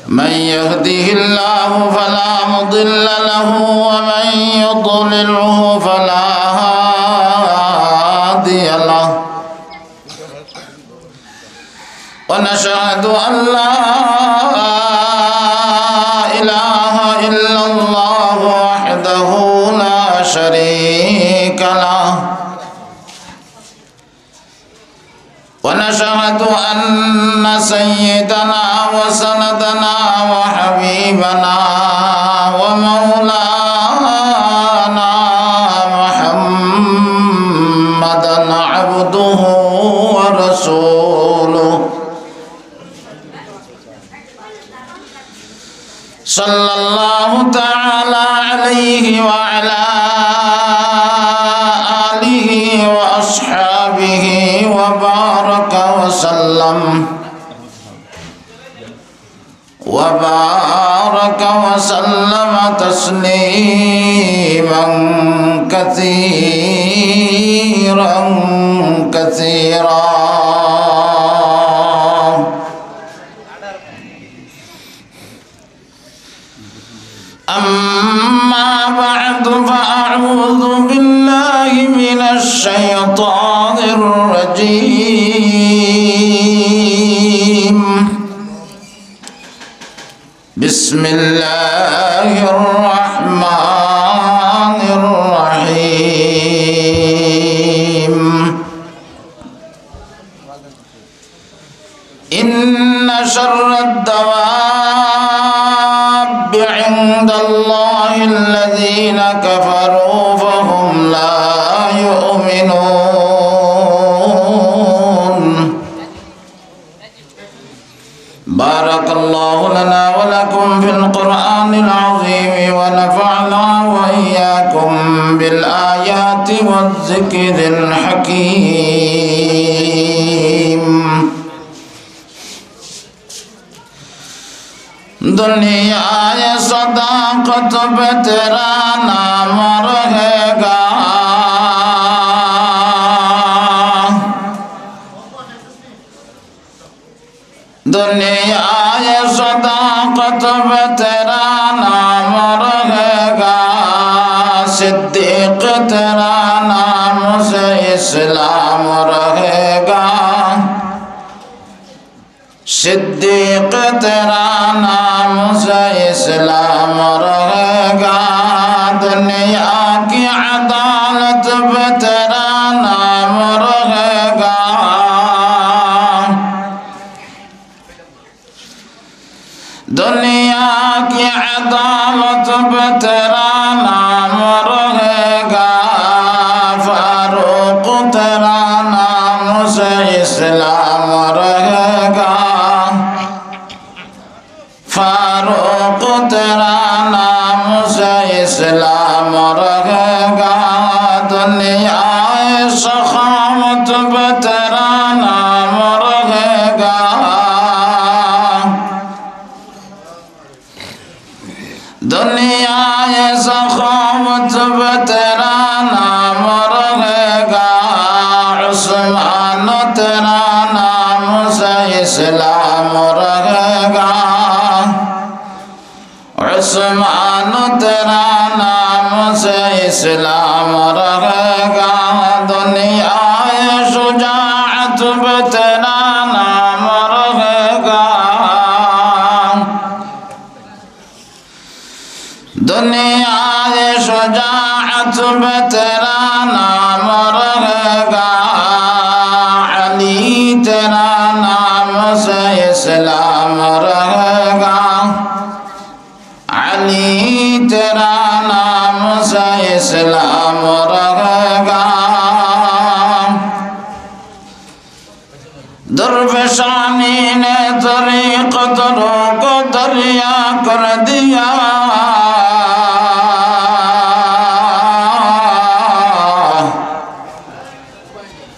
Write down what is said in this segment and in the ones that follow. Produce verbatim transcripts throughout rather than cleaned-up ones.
من يهده الله فلا مضل له ومن يضلله فلا هادي له. ونشهد أن لا إله إلا الله وحده لا شريك له. ونشهد أن سيدنا وسندنا وحبيبنا ومولانا محمدا عبده ورسوله، صلى الله تعالى عليه وعلى آله وأصحابه وبارك وسلم، وبارك وسلم تسليما كثيرا كثيرا. أما بعد، فأعوذ بالله من الشيطان الرجيم. بسم الله الرحمن الرحيم. إن شر الدواب عند الله الذين كفروا فهم لا يؤمنون. بارك الله لنا ولكم في القرآن العظيم ونفعنا وإياكم بالآيات والذكر الحكيم. دنیا صداقت پہ تیرا نام رہے گا۔ دنیا صداقت پہ تیرا نام رہے گا، صدیق تیرا نام سے اسلام رہے گا، صدیق تیرا نام سے اسلام رہے گا، دنیا کی عدالت پہ تیرا نام رہے گا۔ دنیا کی عدالت پہ تیرا نام رہے گا، فاروق تیرا نام سے اسلام رہے گا، فاروق تیرا نام سے اسلام رہے گا، دنیا سخاوت پہ تیرا نام رہے گا۔ دنیا سخاوت پہ تیرا نام رہے گا، عثمان تیرا نام سے اسلام رہے گا، عثمان تیرا نام سے اسلام رہے گا، دنیا شجاعت پہ تیرا نام رہے گا۔ دنیا شجاعت پہ تیرا نام رہے گا، علی تیرا نام سے اسلام رہے گا، علی تیرا نام سے اسلام رہے گا۔ درفشانی نے طریقت رو کو دریا کر دیا۔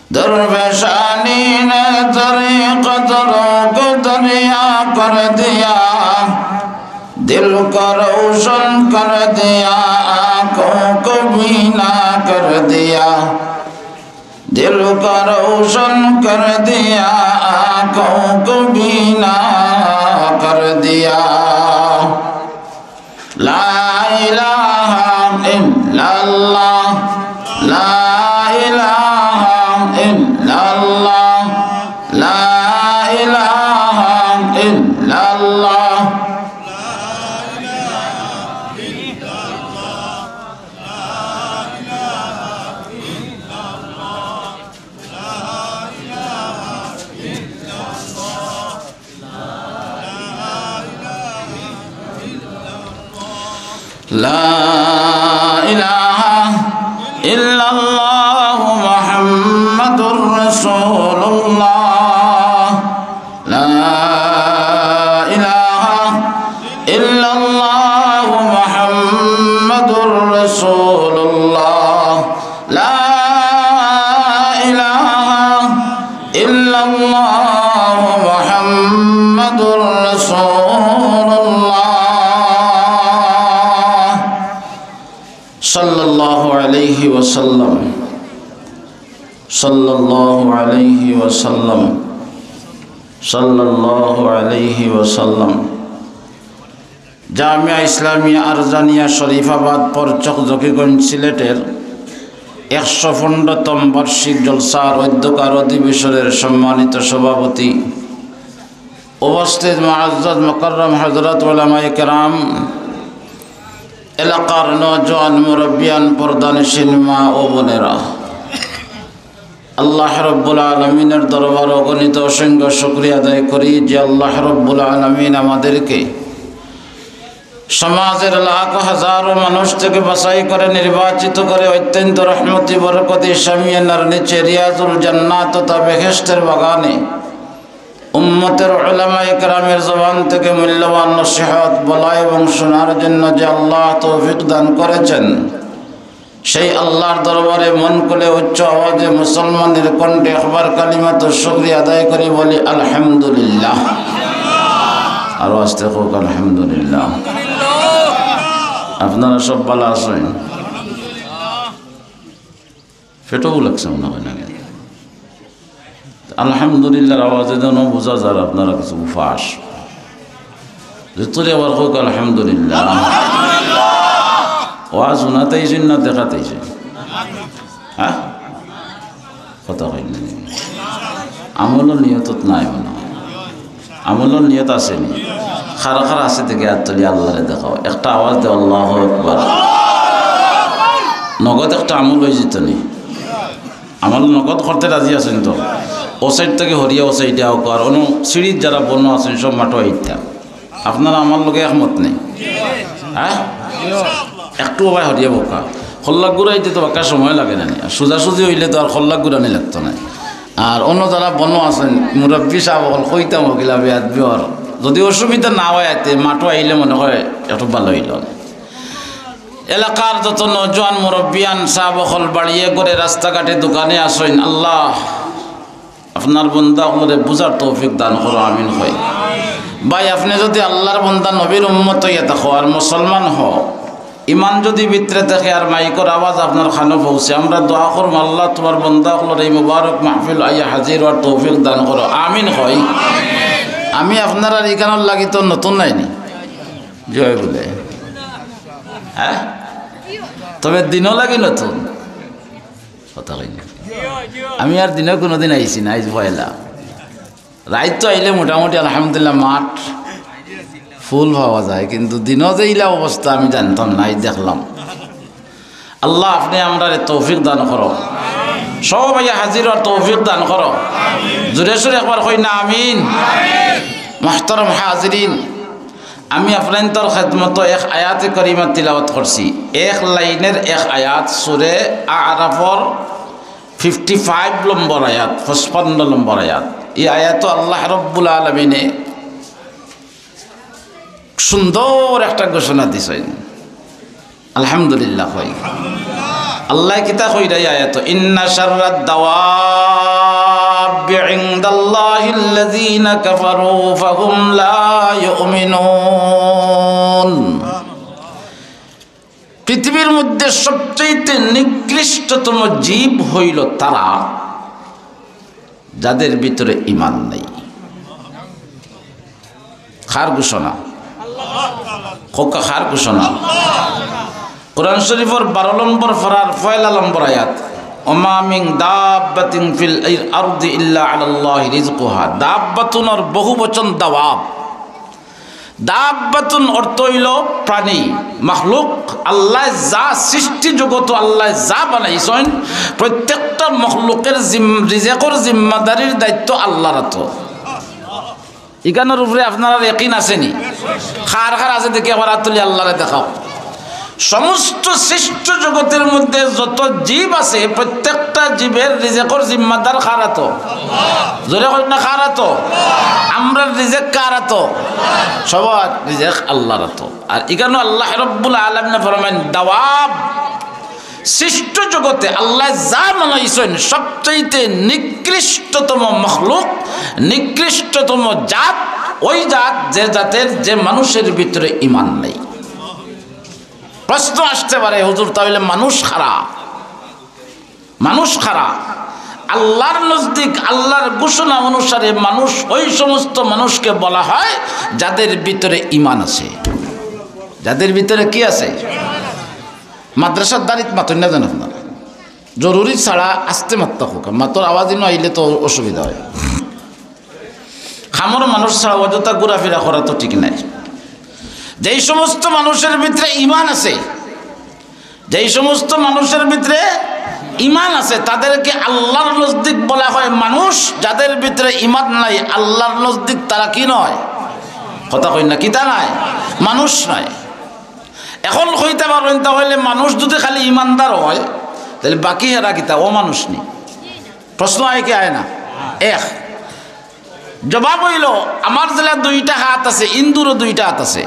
درفشانی نے طریقت رو کو دریا کر دیا۔ دل کو روشن کر دیا، آنکھوں کو بینا کر دیا۔ دل کو روشن کر دیا، آنکھوں کو بینا کر دیا۔ لا الہ الا اللہ، لا الہ الا اللہ، لا الہ الا اللہ۔ لا إله إلا الله محمد رسول الله۔ لا إله إلا الله محمد رسول الله۔ لا إله إلا الله محمد رسول الله۔ صلى الله عليه وسلم، صلى الله عليه وسلم، صلى الله عليه وسلم। জামিয়া ইসলামিয়া আরজানিয়া শরীফাবাদ পরচক জকিগঞ্জ সিলেটের একশো পনেরোতম বার্ষিক জলসার অধ্যকার অধিবেশনের সম্মানিত সভাপতি, উপস্থিত মুআজ্জাজ মুকাররম হযরত উলামায়ে কেরাম, এলাকার নওজোয়ান মুরব্বিয়ান, পর্দানশীন মা ও বোনেরা, আল্লাহ রব্বুল আলামিনের দরবারে অগণিত অসংখ্য শুকরিয়া আদায় করি যে আল্লাহ রব্বুল আলামিন আমাদেরকে সমাজের লাখো হাজারো মানুষ থেকে বাছাই করে নির্বাচিত করে অত্যন্ত রহমতি বরকতি শামিয়ানার নিচে রিয়াজুল জান্নাত তথা বেহেশতের বাগানে উম্মতের উলামায়ে কেরামের জবান থেকে মূল্যবান নসিহত বলা এবং শোনার জন্য যে আল্লাহ তৌফিক দান করেছেন, সেই আল্লাহর দরবারে মন খুলে উচ্চ আওয়াজে মুসলমানের কণ্ঠে একবার কালিমাতুশ শুকরিয়া আদায় করি, বলি আলহামদুলিল্লাহ। আরো আস্তে কউক, আলহামদুলিল্লাহ। আপনারা সব ভালা আছইন? পেটো ভুক লাগছে মনে হয় না? আলহামদুলিল্লাহর আওয়াজে যেন বুঝা যার আপনারা কিছু উপাস। ভিতরে আবার কউক আলহামদুলিল্লাহ। ওয়াজ হুনাত আইছইন না দেখাত আইছইন? হ্যাঁ, কথা কইন না। আমলর নিয়ত নাই মনে হয়। আমলর নিয়ত আছে নি? কার কার আছে দেখি আত তুলি আল্লাহরে দেখাও। একটা আওয়াজ দেও, আল্লাহু আকবার। নগদ একটা আমল অইযিতো নি? আমল নগদ করতে রাজি আছইন তো? ও সাইড থাকি হরিয়া ও সাইডে আউক্কা। আর অনো সিঁড়িত যারা বনো আছইন সব মাঠো আইতা। আপনারা আমার লগে একমত নি? হ্যাঁ? একটু ওবায় হরিয়া বউক্কা। কল্লা ঘুরাইতে তো বাক্কা সময় লাগে না নি? আর সোজাসুজি অইলে তো আর কল্লা ঘুরানি লাগতো নায়। আর অনো যারা বনো আছইন, মুরব্বি সাব অকল, কইতাম অগিলা বেয়াদবি অর। যদি অসুবিধা না অয়, আইতে মাঠো আইলে মনে হয় একটু ভালা অইলো। এলাকার যত নওজোয়ান মুরব্বিয়ান সাব অকল, বাড়িয়ে ঘরে, রাস্তাঘাটে, দোকানে আছইন, আল্লাহ আপনার বন্দা অকলরে বুঝার তৌফিক দান করো, আমিন কই। ভাই, আপনে যদি আল্লাহর বন্দা, নবীর উম্মত অইয়া থাকো আর মুসলমান হও, ইমান যদি ভিতরে থাকে আর মাইকর আওয়াজ আপনার কানো পৌঁছে, আমরা দোয়া করমু, আল্লাহ তুমার বন্দা অকলর এই মুবারক মাহফিল আইয়া হাজির অওয়ার তৌফিক দান করো, আমিন কই। আমি আপনারার ইখানর লাগি তো নতুন নায় নি, জয় বলে, হ্যাঁ, তবে দিনও লাগি নতুন। কথা কই না। আমি আর দিনও কুনুদিন আইছি না, আইজ পয়লা। রাইত তো আইলে মোটামুটি আলহামদুলিল্লাহ মাঠ full পাওয়া যায়, কিন্তু দিনও যে ইলা অবস্থা আমি জানতাম না, আইজ দেখলাম। আল্লাহ, আপনে আমরারে তৌফিক দান করো, সব আইয়া হাজির অওয়ার তৌফিক দান করো। জোরে সোরে একবার কই না, আমিন। মুহতারাম হাজিরিন, আমি আপনাইন্তর খেদমতো এক আয়াতে করিমা তিলাওয়াত করছি, এক লাইনের এক আয়াত, সূরা আরাফর fifty five নম্বর আয়াত, পঁচপান্ন নম্বর আয়াত। ই আয়াতো আল্লাহ রব্বুল আলামিনে সুন্দর একটা ঘোষণা দিছইন। আলহামদুলিল্লাহ কই। আল্লায় কিতা কইরা ই আয়াতো? ইন্না শাররাদ দাওয়াব্বি ইনদাল্লাহিল্লাযীনা কাফারু ফাহুম লা ইউমিনুন। পৃথিবীর মধ্যে সবচাইতে নিকৃষ্টতম জীব হইল তারা, যাদের ভিতরে ঈমান নাই। কার ঘোষণা? কউক্কা, কার ঘোষণা? কোরআন শরীফর বারো নম্বর পারার পয়লা নম্বর আয়াত, "ওমা মিন দাব্বাতিন ফিল আরদি ইল্লা আলাল্লাহি রিজকুহা।" দাব্বাতুনর বহুবচন দাওয়াব। দাব্বাতুন অর্থ অইলো প্রাণী, মখলুক। আল্লায় যা সৃষ্টি জগতো আল্লায় যা বানাইছইন, প্রত্যেকটা মখলুকর জিম-, রিজেকর জিম্মাদারির দায়িত্ব আল্লার আতো। ইখানর উপরে আপনারার একিন আছে নি? কার কার আছে দেখি একবার আত তুলি আল্লারে দেখাও। সমস্ত সৃষ্ট জগতর মধ্যে যত জীব আছে, প্রত্যেকটা জীবর রিজেকর জিম্মাদার কার আতো? জোরে কইন না, কার আতো? আমরার রিজেক কার আতো? সবার রিজেক আল্লার আতো। আর ইখানো আল্লাহ রাব্বুল আলামিনে ফরমাইন, দাওয়াব, সৃষ্ট জগতে আল্লায় যা বানাইছইন, সবচাইতে নিকৃষ্টতম মখলুক, নিকৃষ্টতম জাত, ওই জাত, যে জাতর, যে মানুষর ভিতরে ঈমান নাই। প্রশ্ন আসতে পারে, "হুজুর, তাইলে মানুষ কারা? মানুষ কারা?" আল্লার নজদিক, আল্লার ঘোষণা অনুসারে মানুষ ওই সমস্ত মানুষরে বলা হয়, যাদের ভিতরে ঈমান আছে। যাদের ভিতরে কি আছে? মাদ্রাসার দাড়িত মাতইন না যেন আপনারা। জরুরি ছাড়া আস্তে মাততা কউক্কা, মাতর আওয়াজ ইনো আইলে তো অসুবিধা অয়। কামর মানুষ ছাড়া অযথা ঘুরাফিরা করা তো ঠিক নায়। যেই সমস্ত মানুষর ভিতরে ঈমান আছে, যেই সমস্ত মানুষর ভিতরে ঈমান আছে, তাদেরকে আল্লার নজদিক বলা হয় মানুষ। যাদের ভিতরে ঈমান নাই, আল্লার নজদিক তারা কি নায়? কথা কইন না, কিতা নায়? মানুষ নায়। এখন কইতা পারইন, তাইলে মানুষ যদি খালি ঈমানদার অয়, তাইলে বাকি হেরা কিতা? অমানুষ নি? প্রশ্ন আয় কি আয় না? এক। জবাব অইলো, আমার যেলা দুইটা আত আছে, হিন্দুরও দুইটা আত আছে।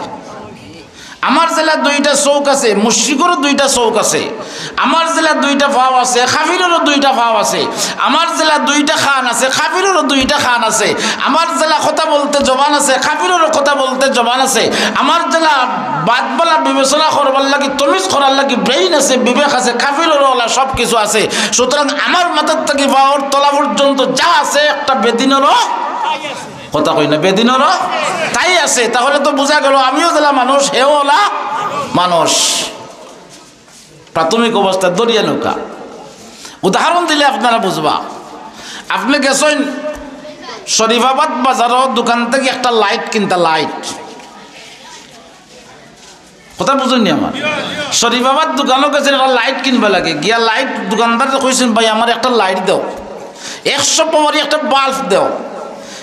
আমার যেলা দুইটা চউখ আছে, মুশরিকরও দুইটা চউখ আছে। আমার যেলা দুইটা পাও আছে, কাফিররও দুইটা পাও আছে। আমার যেলা দুইটা কান আছে, কাফিররও দুইটা কান আছে। আমার যেলা কথা বলতে জবান আছে, কাফিররও কথা বলতে জবান আছে। আমার যেলা বাদ ভালা বিবেচনা করবার লাগি, তমিজ করার লাগি brain আছে, বিবেক আছে, কাফিররও অলা সব কিছু আছে। সুতরাং আমার মাথার থাকি পাওর তলা পর্যন্ত যা আছে, একটা বেদিনরও, কথা কইন না, বেদিনরও তাই আছে। তাইলে তো বুঝা গেলো, আমিও যেলা মানুষ, হেও অলা মানুষ। প্রাথমিক অবস্থায় ধরিয়া নেউক্কা। উদাহরণ দিলে আপনারা বুঝবা। আপনে গেছইন শরীফাবাদ বাজারো, দোকান থাকি একটা light কিনতা, light। কথা বুঝইন নি আমার? শরীফাবাদ দোকানো গেছইন, একটা light কিনবা লাগি। গিয়া light দোকানদাররে কইছইন, "ভাই, আমারে একটা light দেও, একশো power-ই একটা bulb দেও।"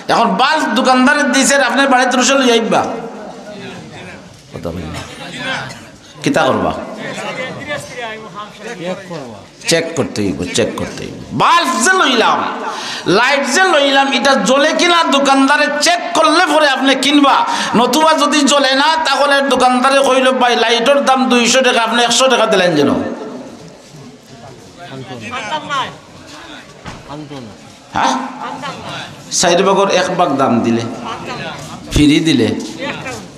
এখন bulb দোকানদারে দিছে, আপনে বাড়িত রুশে লইয়া আইবা। কথা বলি না। কিতা করবা? Check করতে অইবো, check করতে অইবো। Bulb যে লইলাম, light যে লইলাম, ইটা জ্বলে কিনা দোকানদারে check করলে পরে আপনে কিনবা। নতুবা যদি জ্বলে না, তাইলে দোকানদারে কইলো, "ভাই, light-অর দাম দুইশো টেকা, আপনে একশো টেকা দিলাইন যেন।" হ্যাঁ? চাইর ভাগর এক ভাগ দাম দিলে, free দিলে,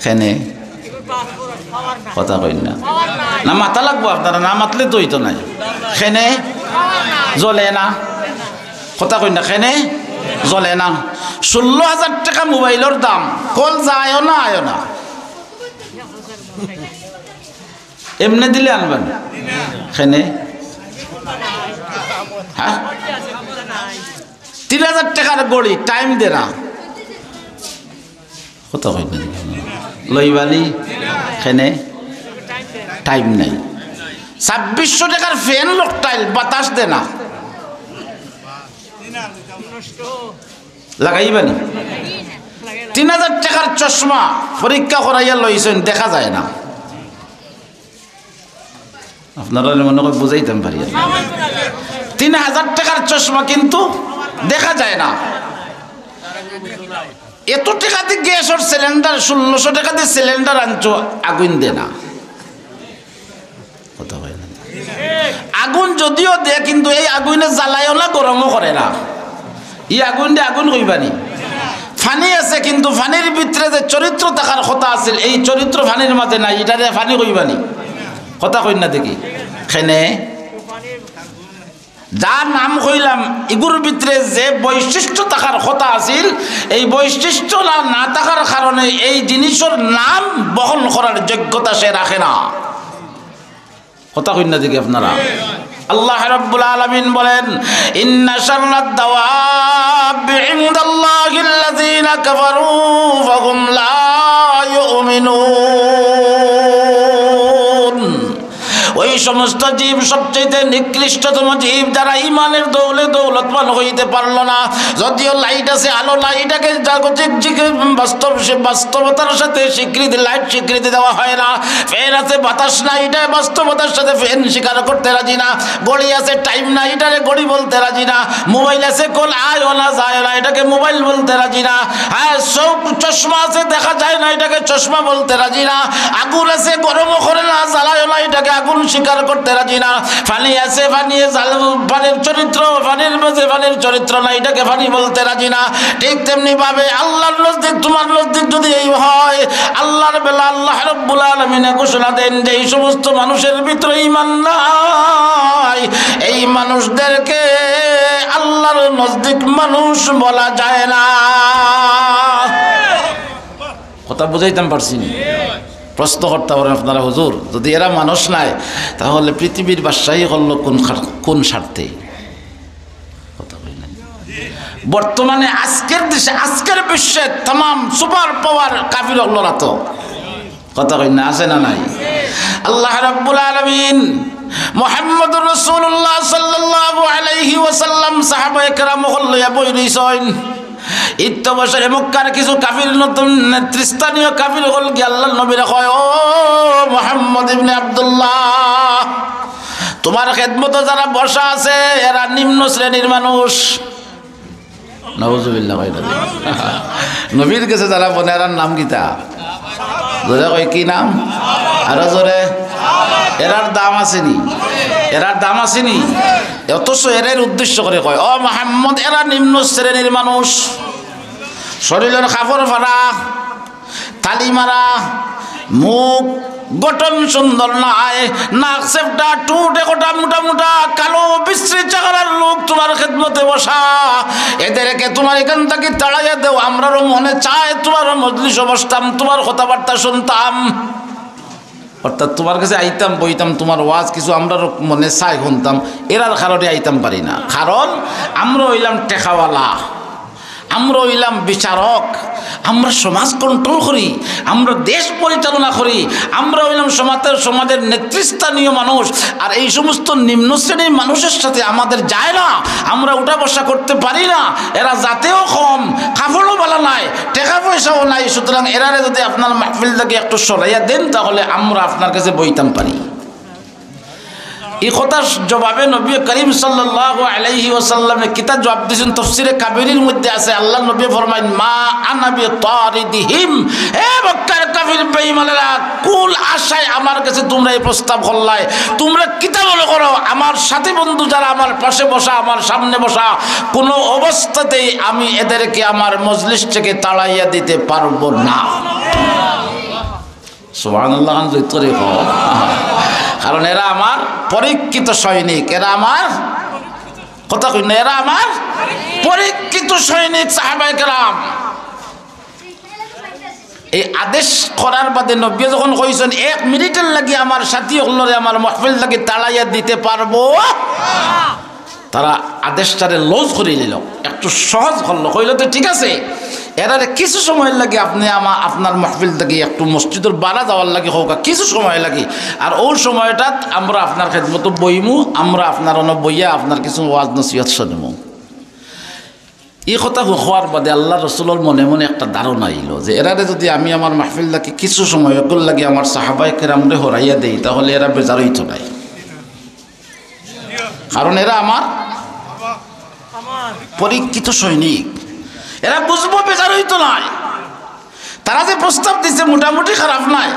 কেনে? কথা কইন না। না, মাতা লাগবো আপনারা, না মাতলে তো অইতো নায়। কেনে? জ্বলে না। কথা কইন না, কেনে? জ্বলে না। ষোলো হাজার টেকা mobile-অর দাম, call যায়ও না, আয়ও না। এমনে দিলে আনবা নি? কেনে? হ্যাঁ? তিন হাজার টেকার ঘড়ি, time দেয় না। কথা কইন না। লইবা নি? কেনে? Time নাই। ছাব্বিশশো টেকার fan লোকটাইল, বাতাস দেয় না। লাগাইবা নি? তিন হাজার টেকার চশমা পরীক্ষা করাইয়া লইছইন, দেখা যায় না। আপনারারে মনে কয় বুঝাইতাম পারি না। তিন হাজার টেকার চশমা কিন্তু দেখা যায় না। এত টেকা দি গ্যাসর cylinder, ষোলোশো টেকা দি cylinder আনছো, আগুইন দেয় না। কথা কইন না। আগুন যদিও দেয়, কিন্তু এই আগুইনে জ্বালায়ও না, গরমও করে না। ই আগুইনরে আগুইন কইবা নি? পানি আছে, কিন্তু পানির ভিতরে যে চরিত্র থাকার কথা আছিল, এই চরিত্র পানির মাঝে নাই, ইটারে পানি কইবা নি? কথা কইন না দেখি। কেনে? যার নাম কইলাম, ইগুর ভিতরে যে বৈশিষ্ট্য থাকার কথা আছিল, এই বৈশিষ্ট্য না, না থাকার কারণে এই জিনিসর নাম বহন করার যোগ্যতা সে রাখে না। কথা কইন না দেখি আপনারা। আল্লাহ রাব্বুল আলামিন বলেন, "ইন্না শাররাদ দাওয়াবি ইনদাল্লাহিল্লাযীনা কাফারু ফাহুম লা ইউমিনুন।" ওই সমস্ত জীব সবচেয়ে নিকৃষ্টতম জীব, যারা ইমানের দৌলে দৌলতমান হইতে পারলো না। যদিও লাইট আছে, আলো নাই, এটাকে জাগতিক জিকে-, বাস্তব, সে বাস্তবতার সাথে স্বীকৃতি, লাইট স্বীকৃতি দেওয়া হয় না। ফ্যান আছে, বাতাস নাই, এটা বাস্তবতার সাথে ফ্যান স্বীকার করতে রাজি না। ঘড়ি আছে, টাইম নাই, এটারে ঘড়ি বলতে রাজি না। মোবাইল আছে, কল আয়ও না, যায়ও না, এটাকে মোবাইল বলতে রাজি না। হ্যাঁ, চোখ, চশমা আছে, দেখা যায় না, এটাকে চশমা বলতে রাজি না। আগুন আছে, গরমও করে না, জ্বালায়ও না, এটাকে আগুন স্বীকার করতে রাজি না। পানি আছে, পানি জাল, পানির চরিত্র, পানির মাঝে পানির চরিত্র না, এটাকে পানি বলতে রাজি না। ঠিক তেমনি ভাবে আল্লাহর নজদিক, তোমার নজদিক যদি এই হয়, আল্লাহর বেলা আল্লাহ রাব্বুল আলামিনে ঘোষণা দেন যে এই সমস্ত মানুষের ভিতরে ঈমান নাই, এই মানুষদেরকে আল্লাহর নজদিক মানুষ বলা যায় না। কথা বুঝাইতাম পারছি নি? প্রশ্ন করতে পারেন আপনারা, "হুজুর, যদি এরা মানুষ নায়, তাহলে পৃথিবীর বাদশাহী করলো কোন খার-, কোন স্বার্থে?" কথা কই না। বর্তমানে আজকের দেশে, আজকের বিশ্বে তামাম সুপার পাওয়ার কাফির অকলর আতো। কথা কই না, আছে না নাই? আল্লাহ রাব্বুল আলামিন, মুহাম্মদুর রাসূলুল্লাহ সাল্লাল্লাহু আলাইহি ওয়াসাল্লাম, সাহাবায়ে কেরাম অকল লইয়া বই রইছইন। ইত্ত বছরে মক্কার কিছু কাফির, নতুন নেতৃস্থানীয় কাফির অকল গিয়া আল্লাহর নবীরে কয়, "ও মুহাম্মদ ইবনে আব্দুল্লাহ, তোমার খেদমতো যারা বসা আছে, এরা নিম্ন শ্রেণীর মানুষ।" নাউজুবিল্লাহ, কয় না। নবীর গেছে যারা বনে, এরার নাম কিতা? জোরে কয়, কি নাম? আরো জোরে। এরার দাম আছে নি? এরার দাম আছে নি? অথচ এরার উদ্দেশ্য করে কয়, "ও মুহাম্মদ, এরা নিম্ন শ্রেণীর মানুষ, শরীরের কাপড় ফাড়া, তালি মারা, মুখ গঠন সুন্দর নায়, নাক চেপটা, ঠুট একটা মোটা মোটা, কালো বিশ্রী চেহারার লোক তোমার খেদমতে বসা, এদেরকে তোমার এখান থাকি তাড়াইয়া দেও, আমরারও মনে চায় তোমার মজলিসো বসতাম, তোমার কথাবার্তা শুনতাম।" অর্থাৎ তোমার গেছে আইতাম, বইতাম, তোমার ওয়াজ কিছু আমরারও মনে চায় শুনতাম, এরার কারণে আইতাম পারি না, কারণ আমরা অইলাম টেকাওয়ালা। আমরা অইলাম বিচারক, আমরা সমাজ কন্ট্রোল করি, আমরা দেশ পরিচালনা করি, আমরা অইলাম সমাজের, সমাজের নেতৃস্থানীয় মানুষ। আর এই সমস্ত নিম্ন শ্রেণীর মানুষের সাথে আমাদের যায় না, আমরা উঠা বসা করতে পারি না। এরা জাতেও কম, কাপড়ও ভালা নাই, টেকা পয়সাও নাই, সুতরাং এরারে যদি আপনার মাহফিল থাকি একটু সরাইয়া দেন, তাহলে আমরা আপনার গেছে বইতাম পারি। এই কথার জবাবে নবী করিম সাল্লাল্লাহু আলাইহি ওয়াসাল্লামে কিতা জবাব দিছইন? তফসিরে কাবীরর মধ্যে আছে, আল্লাহর নবী ফরমাইন, "মা আনা বিতারিদিহিম।" এ মক্কার কাফির বেঈমানেরা, কোন আশায় আমার গেছে তোমরা এই প্রস্তাব করলায়? তোমরা কিতা মনে করো, আমার সাথী বন্ধু যারা আমার পাশে বসা, আমার সামনে বসা, কোনো অবস্থাতেই আমি এদেরকে আমার মজলিস থেকে তাড়াইয়া দিতে পারবো না। সুবহানাল্লাহ খান জোরে কও। কারণ এরা আমার পরীক্ষিত সৈনিক, এরা আমার, কথা কই না, এরা আমার পরীক্ষিত সৈনিক, সাহাবায়ে কেরাম। এই আদেশ করার বাদে নবী যখন কইছইন, "এক মিনিটের লাগি আমার সাথী অকলরে আমার মাহফিল থাকি তাড়াইয়া দিতে পারবো," তারা আদেশটারে লুজ করি নিল, একটু সহজ করলো, কইলো, "তো ঠিক আছে, এরারে কিছু সময়ের লাগি আপনি আমা-, আপনার মাহফিল থাকি একটু মসজিদর বারা যাওয়ার লাগি হোক, কিছু সময় লাগি, আর ওই সময়টাত আমরা আপনার খেদমতো বইমু, আমরা আপনার অনো বইয়া আপনার কিছু ওয়াজ নসিহত শুনমু।" এই কথা হওয়ার বাদে আল্লাহ রসুলর মনে মনে একটা ধারণা আইলো যে এরারে যদি আমি আমার মাহফিল থাকি কিছু সময় অকল লাগি আমার সাহাবায়ে কেরামরে হরাইয়া দেই, তাহলে এরা বেজার অইতো নায়। কারণ এরা আমার পরীক্ষিত সৈনিক, এরা বুঝবো বেজার অইতো নায়। তারা যে প্রস্তাব দিছে মোটামুটি খারাপ নায়।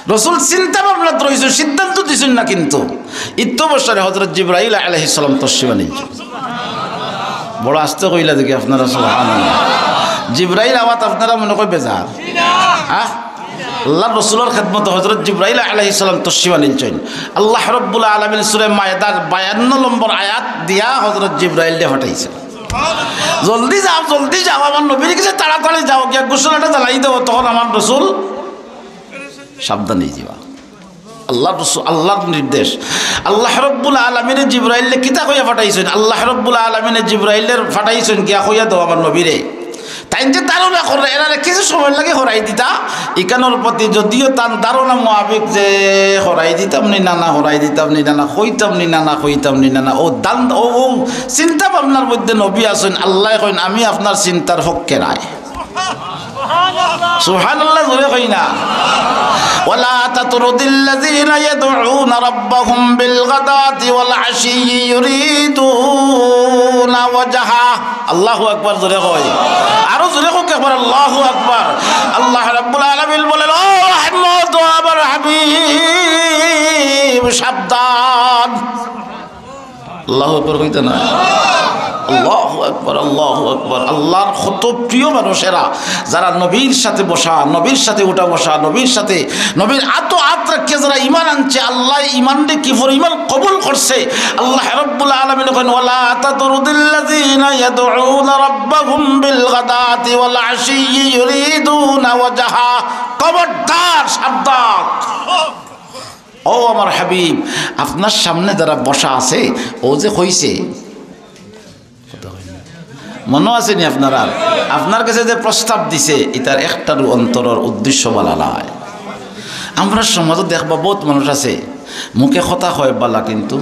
রসুল চিন্তা ভাবনাত রইছইন, সিদ্ধান্ত দিছইন না, কিন্তু ইত্ত বছরে হযরত জিব্রাইল আলাইহিস সালাম তশরিফ আনইন। বড় আস্তে কইলা দেখি আপনারা, সুবহানাল্লাহ। জিব্রাইল আওয়াত আপনারা মনে কয় বেজার, হ্যাঁ? আল্লাহর রসুলর খেদমতো হযরত জিব্রাইল আলাইহিস সালাম তশরিফ আনিলছইন। আল্লাহ রব্বুল আলামিন সূরা মায়েদার বায়ান্ন নম্বর আয়াত দিয়া হযরত জিব্রাইলরে পাঠাইছইন। "জলদি যাও, জলদি যাও, আমার নবীর গেছে তাড়াতাড়ি যাও, গিয়া ঘোষণাটা জানাই দেও, তখন আমার রসুল সাবধান অইযিবা।" আল্লাহর রসুল, আল্লাহর নির্দেশ। আল্লাহ রব্বুল আলামিনে জিব্রাইলরে কিতা কইয়া পাঠাইছইন? আল্লাহ রব্বুল আলামিনে জিব্রাইলরে পাঠাইছইন, "গিয়া কইয়া দেও আমার নবীরে।" তাইন যে ধারণা কররা, এরারে কিছু সময় লাগি হরাই দিতা, ইখানর প্রতি যদিও তান ধারণা মোয়াবিক যে হরাই দিতাম নি না, না হরাই দিতাম নি না, না কইতাম নি না, না কইতাম নি না, না, ও দান, ও, ও চিন্তা ভাবনার মধ্যে নবী আছইন, আল্লায় কইন, "আমি আপনার চিন্তার পক্ষে নায়।" সুবহানাল্লাহ, জোরে কই না। "ওয়ালা তাতরুদিল্লাযীনা ইয়াদউনা রাব্বাহুম বিল গাদাতি ওয়াল আশিয়্যি ইউরিদুনা ওয়াজহা।" আল্লাহু আকবার, জোরে কই। আরো জোরে কউক একবার, আল্লাহু আকবার। আল্লাহ রাব্বুল আলামিন বলেন, "ও আহমদ, ও আমার হাবিব, সাবধান।" আল্লাহু আকবার কইতা না? আল্লাহু আকবার, আল্লাহু আকবার। আল্লাহর কত প্রিয় মানুষ এরা, যারা নবীর সাথে বসা, নবীর সাথে উঠা বসা, নবীর সাথে, নবীর আতো আত রাখিয়া যারা ঈমান আনছে, আল্লায় ঈমানরে কি পরিমাণ কবুল করছে। আল্লাহ রাব্বুল আলামিন কইন, "ওয়ালা তাতরুদিল্লাযীনা ইয়াদউনা রাব্বাহুম বিল গাদাতি ওয়াল আশিয়্যি ইউরিদুনা ওয়াজহা।" খবরদার, সাবধান। ও আমার হাবিব, আপনার সামনে যারা বসা আছে, ও যে কইছে, মনো আছে নি আপনারার? আপনার গেছে যে প্রস্তাব দিছে, ইতার একটারও অন্তরর উদ্দেশ্য ভালা নায়। আমরার সমাজো দেখবা, বউত মানুষ আছে, মুখে কথা কয় ভালা, কিন্তু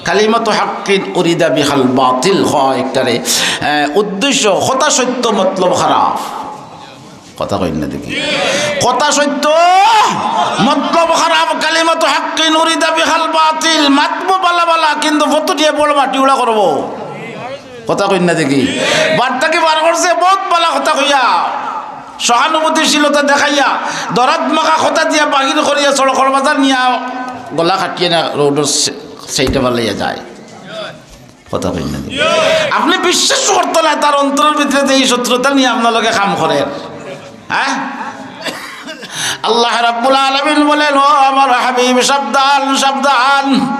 কালিমাতু হাক্কিন উরিদা বিহাল বাতিল কয় ইকটারে, আহ, উদ্দেশ্য কথা সত্য, মতলব খারাপ। কথা কইন না দেখি। কথা সত্য, মতলব খারাপ, কালিমাতু হাক্কিন উরিদা বিহাল বাতিল। মাতবো ভালা ভালা, কিন্তু ফতুটিয়ে বড় মাটি উড়া করবো। কথা কইন না দেখি। বার্তা কি বার করছে? বউত ভালা কথা কইয়া, সহানুভূতিশীলতা দেখাইয়া, দরদ মাখা কথা দিয়া বাহির করিয়া সড়কর মাঝে নিয়া গলা কাটিয়া না রোডর সে-, সেইটা বালাইয়া যায়। কথা কইন না। আপনে বিশ্বাস করতা না তার অন্তরর ভিতরে যে ই শত্রুতা নিয়া আপনার লগে কাম করের। হ্যাঁ? আল্লাহ রাব্বুল আলামিন বলেন, "ও আমার হাবিব, সাবধান, সাবধান।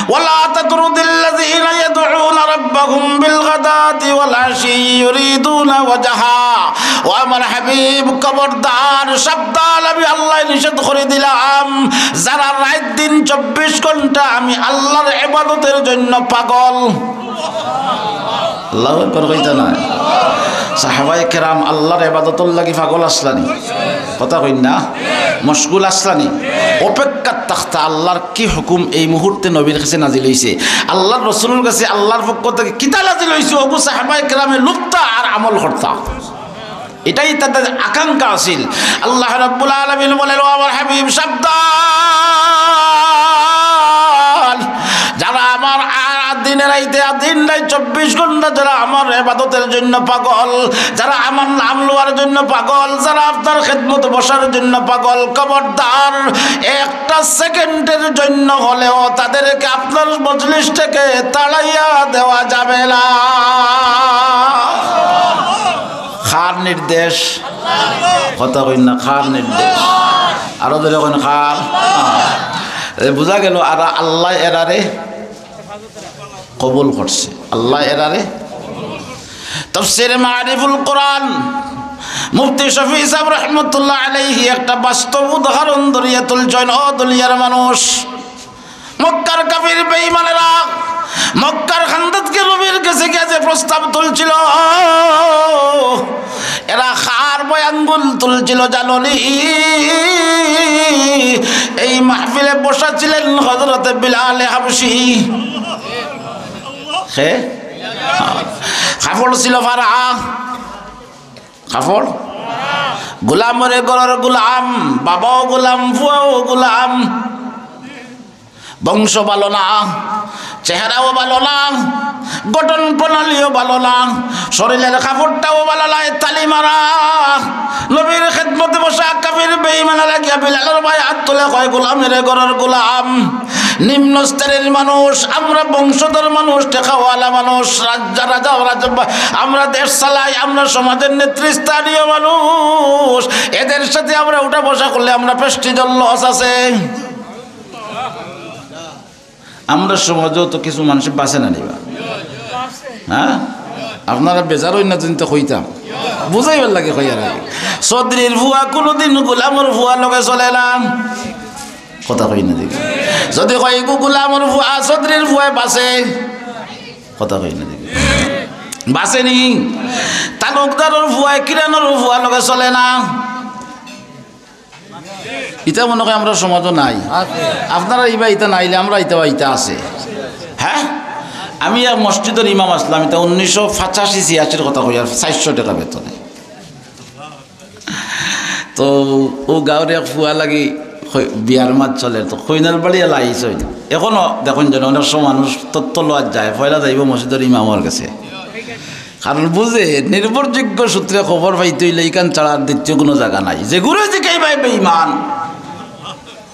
ওয়ালা তাতরুদিল্লাযীনা ইয়াদউনা রাব্বাহুম বিল গাদাতি ওয়াল আশিয়্যি ইউরিদুনা ওয়াজহা।" ও আমার হাবিব, খবরদার, সাবধান, আমি আল্লায় নিষেধ করি দিলাম, যারা রাইত দিন চব্বিশ ঘন্টা আমি আল্লাহর ইবাদতর জন্য পাগল। আল্লাহু আকবার কইতা না? সাহাবায়ে কেরাম আল্লাহর ইবাদতর লাগি পাগল আছলা নি? কথা কইন না? মশগুল আছলা নি? অপেক্ষাত থাকতা আল্লাহর কি হুকুম এই মুহূর্তে নবীর গেছে নাজিল অইছে। আল্লাহর রসুলর গেছে আল্লাহর পক্ষ থাকি কিতা নাজিল অইছে, অগু সাহাবায়ে কেরামে লুকতা আর আমল করতা। ইটাই তাদের আকাঙ্ক্ষা আছিল। আল্লাহ রাব্বুল আলামিন বলেন, "ও আমার হাবিব, সাবধান, যারা আমার আ-, দিনে রাইতে, দিন রাইত চব্বিশ ঘন্টা যারা আমার ইবাদতর জন্য পাগল, যারা আমার নাম লওয়ার জন্য পাগল, যারা আপনার খেদমতে বসার জন্য পাগল, খবরদার, একটা সেকেন্ডের জন্য হলেও তাদেরকে আপনার মজলিস থেকে তাড়াইয়া দেওয়া যাবে না।" কার নির্দেশ? কথা কইন না, কার নির্দেশ? আরো জোরে কইন, কার? এ, বুঝা গেল, আর আল্লাহ এরারে কবুল করছে, আল্লাহ এরারে। তাফসীরে মারিফুল কোরআন, মুফতি শফি সাহেব রহমতুল্লাহ আলাইহি একটা বাস্তব উদাহরণ ধরিয়া তুলছেন। ও দুনিয়ার মানুষ, মক্কার কাফির বেঈমানেরা মক্কার খান্দাতকে নবীর গেছে গিয়া যে প্রস্তাব তুলছিল, এরা কার বয়ানগুল তুলছিল জানো নি? এই মাহফিলে বসা ছিলেন হযরতে বিলালে হাবশী। কে? কাপড় ছিল ফাড়া। কাপড়? গোলামরে ঘরর গোলাম, বাবাও গোলাম, ফুয়াও গোলাম। বংশ ভালো না, চেহারাও ভালো না, গঠন প্রণালীও ভালো না, শরীরের কাপড়টাও ভালো নায়, তালি মারা। নবীর খেদমতে বসা কাফির বেঈমানে লাগিয়া বিলালর বায় আত তুলে কয়, "গোলামরে ঘরর গোলাম।" নিম্ন স্তরের মানুষ, আমরা বংশধর মানুষ, টেকাওয়ালা মানুষ, রাজা, রাজা, রাজা, আমরা দেশ চালাই, আমরা সমাজের নেতৃস্থানীয় মানুষ। এদের সাথে আমরা উঠা বসা করলে আমরা প্রেস্টিজর লস আছে। আমরা সমাজেও তো কিছু মানুষ বাঁচে না নিবা, হ্যাঁ? আপনারা বেজার অইন না, যদি তো কইতাম, বুঝাইবার লাগি কইয়ার আর কি। চৌধুরীর ফুয়া কোনোদিন গোলামর ফুয়া লগে চলে না। কথা কই না দেখি। যদি কই, "গু-, গোলামর ফুয়া, চৌধুরীর ফুয়ায় বাঁচে।" কথা কই না দেখি। বাঁচে নি? তালুকদারর ফুয়ায় কিরানর ফুয়া লগে চলে না। ইতা মনে কয় আমরা সমাজও নাই। আপনারা ইবা ইতা নাইলে আমরা ইতা বা ইতা আছে। হ্যাঁ? আমি এক মসজিদর ইমাম আছলাম, ইতা উনিশশো পঁচাশি ছিয়াশির কথা কই, আর চাইরশো টেকা বেতনে। তো অউ গাঁওর এক ফুয়া লাগি কই-, বিয়ার মাত চলে, তো কইনার বাড়ি এলা আইছইন। এখনো দেখইন যেন অনেক সময় মানুষ তথ্য লওয়াত যায়, পয়লা যাইবো মসজিদর ইমামর গেছে। কারণ বুঝে, নির্ভরযোগ্য সূত্রে খবর পাইতে অইলে ইখান ছাড়া আর দ্বিতীয় কোনো জাগা নাই। যেগুরে জিকাইবায় বেঈমান।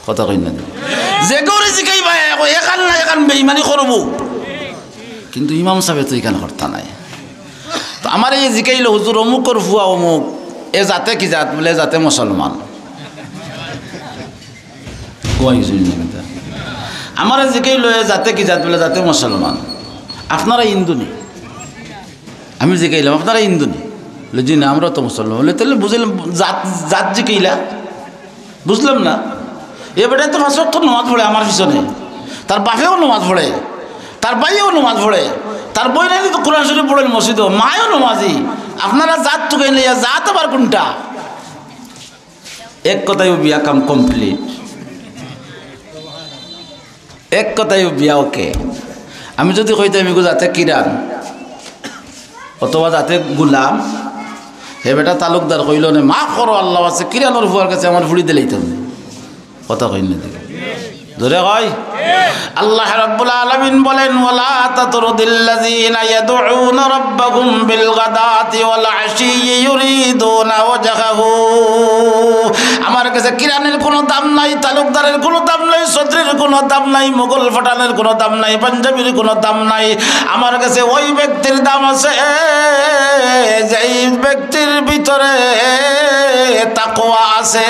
কথা কই না? যেগুরে জিকাইবায়, এখান না এখান বেঈমানি করবো। কিন্তু ইমাম সাবে তো ইখান করতা নায়। তো আমারে জিকাইলো, "হুজুর, অমুকর ফুয়া অমুক, এ জাতে কি জাত?" বলে, "এ জাতে মুসলমান।" কই গেছে না কথা? আমারে জিকাইলো, "এ জাতে কি জাত?" বলে, "জাতে মুসলমান।" "আপনারা হিন্দু নি?" আমি জিকাইলাম, "আপনারা হিন্দু নি?" বলে, "জি না, আমরা তো মুসলমান।" বলে, "তাইলে বুঝাইলাম, জাত, জাত জিকাইলা?" বুঝলাম না। এ বেটায় তো পাঁচ ওয়াক্ত নামাজ পড়ে আমার পিছনে, তার বাপেও নামাজ পড়ে, তার ভাইয়েও নামাজ পড়ে, তার বইনাইন তো কোরআন শরীফ পড়ইন মসজিদো, মায়ও নামাজি। আপনারা জাত তুকাইন লইয়া, জাত আবার কোনটা? এক কথায় বিয়া কাম কমপ্লিট। এক কথায় বিয়া ওকে। আমি যদি কইতাম, "ইগু জাতে কিরান অথবা জাতে গুলাম", হে বেটা তালুকদার কইলো নে, "মাফ করো আল্লাহ, আছে কিরানোর ফুয়ার গেছে আমার ফুড়ি দিলাইতাম।" কথা কই না দেখি। জোরে কই। আল্লাহ রাব্বুল আলামিন বলেন, "ওয়ালা তাতরুদিল্লাযীনা ইয়াদউনা রাব্বাহুম বিল গাদাতি ওয়াল আশিয়্যি ইউরিদুনা ওয়াজহাহু।" আমার গেছে কিরানের কোনো দাম নাই, তালুকদারের কোনো দাম নাই, চৌধুরীর কোনো দাম নাই, মোগল পাঠানের কোনো দাম নাই, পাঞ্জাবির কোনো দাম নাই। আমার গেছে ওই ব্যক্তির দাম আছে, যেই ব্যক্তির ভিতরে তাকওয়া আছে।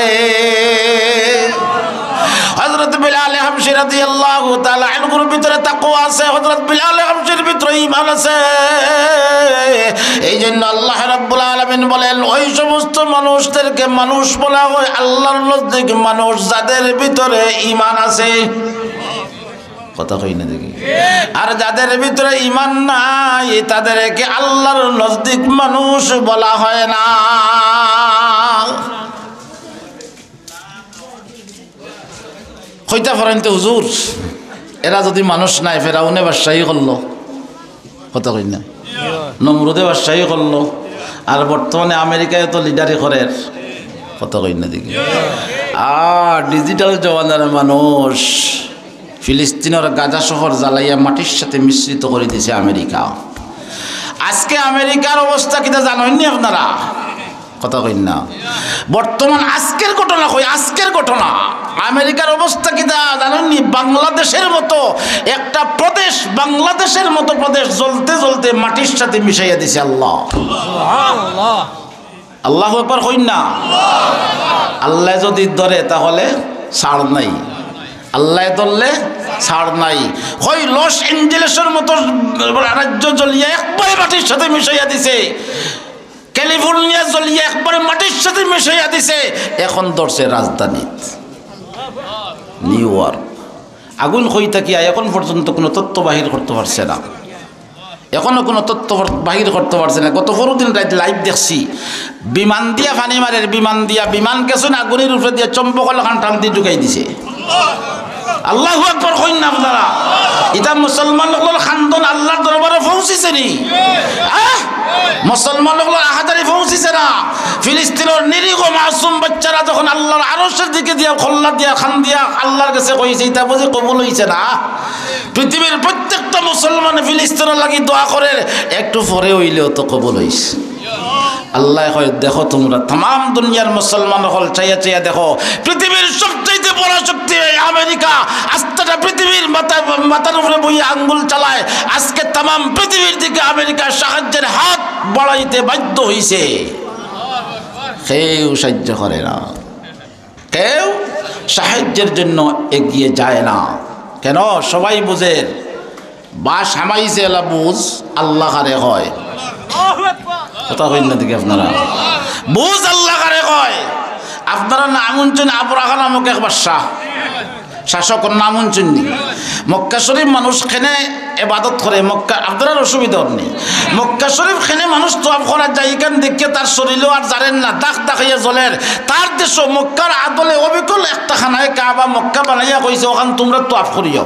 হযরত বিলাল হাবশী রাদিয়াল্লাহু তাআলা আনহুর ভিতরে তাকওয়া আছে, হযরত বিলাল হাবশীর ভিতরে ঈমান আছে। এই জন্য আল্লাহ রাব্বুল আলামিন বলেন, ওই সমস্ত মানুষদেরকে মানুষ বলা হয়, আল্লাহর নজদিক মানুষ, যাদের ভিতরে ঈমান আছে। কথা কই না দেখি। আর যাদের ভিতরে ঈমান নাই, তাদেরকে আল্লাহর নজদিক মানুষ বলা হয় না। কইতা পারইন তো, "হুজুর, এরা যদি মানুষ নায়, ফেরাউনে বাদশাহী করলো।" কথা কই না? নমরুদে বাদশাহী করলো। আর বর্তমানে আমেরিকায় তো লিডারি করের। কথা কই না দেখি। আর ডিজিটাল জমানার মানুষ, ফিলিস্তিনর গাজা শহর জ্বালাইয়া মাটির সাথে মিশ্রিত করি দিছে আমেরিকা। আজকে আমেরিকার অবস্থা কিতা জানইন নি আপনারা? কথা কইন না। বর্তমান আজকের ঘটনা কই, আজকের ঘটনা। আমেরিকার অবস্থা কিতা জানইন নি? বাংলাদেশের মতো একটা প্রদেশ, বাংলাদেশের মতো প্রদেশ জ্বলতে জ্বলতে মাটির সাথে মিশাইয়া দিছে আল্লাহ। সুবহানাল্লাহ। আল্লাহু আকবার কইন না। আল্লায় যদি ধরে তাহলে ছাড় নাই, আল্লায় ধরলে ছাড় নাই। কই লস এঞ্জেলসের মতো রাজ্য জ্বলিয়া একবারে মাটির সাথে মিশাইয়া দিছে, ক্যালিফোর্নিয়া জ্বলিয়া একবারে মাটির সাথে মিশাইয়া দিছে। এখন ধরছে রাজধানীত নিউ ইয়র্ক। আগুন কই থাকিয়া এখন পর্যন্ত কোনো তথ্য বাহির করতে পারছে না, এখনো কোনো তথ্য বাহির করতে পারছে না। গত পরশু দিন রাইত লাইভ দেখছি, বিমান দিয়া পানি মারের, বিমান দিয়া, বিমান গেছে না, আগুনের উপরে দিয়া চম্বকর লাখান টান দি ঢুকাই দিছে। আল্লাহু আকবার কইন না আপনারা। ইতা মুসলমান অকলর কান্দন আল্লাহর দরবারে পৌঁছিছে নি? আহ? মুসলমান অকলর আহাজারি পৌঁছিছে না? ফিলিস্তিনর নিরীহ মাসুম বাচ্চারা যখন আল্লাহর আরশের দিকে দিয়া কল্লা দিয়া কান্দিয়া আল্লাহর গেছে কইছে, ইতা বুঝি কবুল অইছে না? পৃথিবীর প্রত্যেকটা মুসলমানে ফিলিস্তিনর লাগি দোয়া করের, একটু পরে অইলেও তো কবুল অইছে। আল্লায় কয়, "দেখো তুমরা তামাম দুনিয়ার মুসলমান অকল চাইয়া চাইয়া দেখো, পৃথিবীর সবচাইতে বড় শক্তি এই আমেরিকা, আস্তাটা পৃথিবীর মাথা, মাথার উপরে বইয়া আঙ্গুল চালায়, আজকে তামাম পৃথিবীর দিকে আমেরিকা সাহায্যের হাত বাড়াইতে বাধ্য হইছে।" কেউ সাহায্য করে না, কেউ সাহায্যের জন্য এগিয়ে যায় না। কেন? সবাই বুঝের, বাঁশ হামাইছে এলা বুঝ আল্লাহ কারে কয়। কথা কইন না দেখি আপনারা, বুঝ আল্লাহ কারে কয়। আপনারা নাম হুনছইন আবরাহা নামক এক বাদশা, শাসক, নাম হুনছইন নি? মক্কা শরীফ মানুষ কেনে এবাদত করে, মক্কা, আপনারার অসুবিধা অর নি। মক্কা শরীফ কেনে মানুষ তোয়াফ করার যায়, ইখান দেখিয়া তার শরীরও আর জারের না, দাগ দাগ হইয়া জ্বলের। তার দেশও মক্কার আদলে অবিকল একটা খানায় কাবা মক্কা বানাইয়া কইছে, "ওখান তুমরা তোয়াফ করিও।"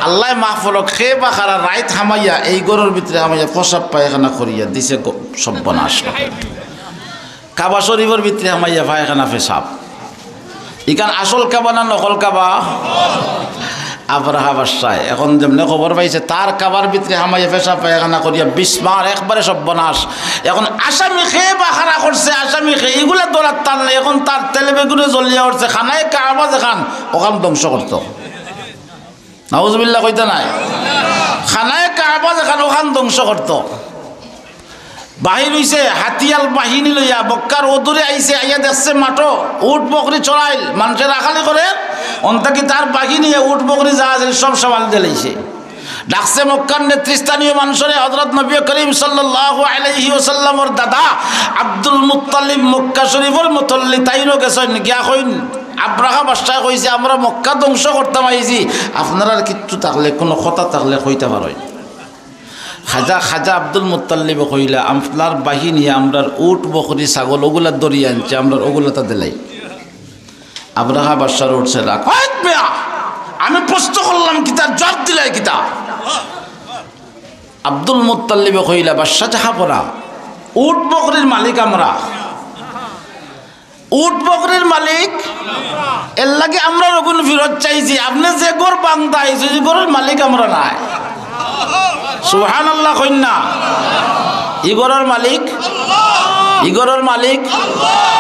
আল্লায় মাফ করউক, কে বা কারা রাইত হামাইয়া, এই ঘরর ভিতরে হামাইয়া প্রসাব পায়খানা করিয়া দিছে গো-, সর্বনাশ। কাবা শরীফর ভিতরে হামাইয়া পায়খানা পেশাব। ইখান আসল কাবা না নকল কাবা? আবরাহা বাদশায় এখন যেমনে খবর পাইছে, তার কাবার ভিতরে হামাইয়া পেশাব পায়খানা করিয়া বিস্মার, একবারে সর্বনাশ। এখন আসামি কে বা কারা করছে, আসামি কে, ইগুলা ধরার তার নাই। এখন তার তেলে বেগুনে জ্বলিয়া উঠছে, খানায় কাবা যেখান, ওখান ধ্বংস করতো। নাউজুবিল্লাহ কইতা নায়? খানায় কাবা যেখান, ওখান ধ্বংস করতো। বাহির হইছে হাতিয়াল বাহিনী লইয়া, মক্কার অদূরে আইছে, আইয়া দেখছে মাঠো উট বকরি চরাইল, মানষে রাখালি করের, অন থাকি তার বাহিনীয়ে উট বকরি যা আছিল সব সামাল দিলাইছে। ডাকছে মক্কার নেতৃস্থানীয় মানষরে, হযরত নবী করিম সাল্লাল্লাহু আলাইহি ওয়াসাল্লামর দাদা আব্দুল মুত্তালিব মক্কা শরীফর মুতল্লি, তাইনও গেছইন, গিয়া কইন, "আব্রাহা বাদশায় কইছে আমরা মক্কা ধ্বংস করতাম আইছি, আপনারার কিচ্ছু থাকলে, কোনো কথা থাকলে কইতা পারইন।" খাজা, খাজা আব্দুল মুত্তালিবে কইলা, "আপনার বাহিনীয়ে আমরার উট, বকরি, ছাগল ওগুলা ধরিয়া আনছে, আমরার ওগুলাতা দিলাই।" আব্রাহা বাদশার উঠছে রাগ, "হইত মিয়া, আমি প্রশ্ন করলাম কিতা, জবাব দিলাই কিতা?" আব্দুল মুত্তালিবে কইলা, "বাদশা চাহা পড়া, উট বকরির মালিক আমরা।" উট বকরির মালিক, এর লাগি আমরা অগুন ফিরত চাইছি। আপনে যে ঘর বান্দাইছইন, ই ঘরর মালিক আমরা নায়। সুবহানাল্লাহ কইন না। ই ঘরর মালিক, ই ঘরর মালিক।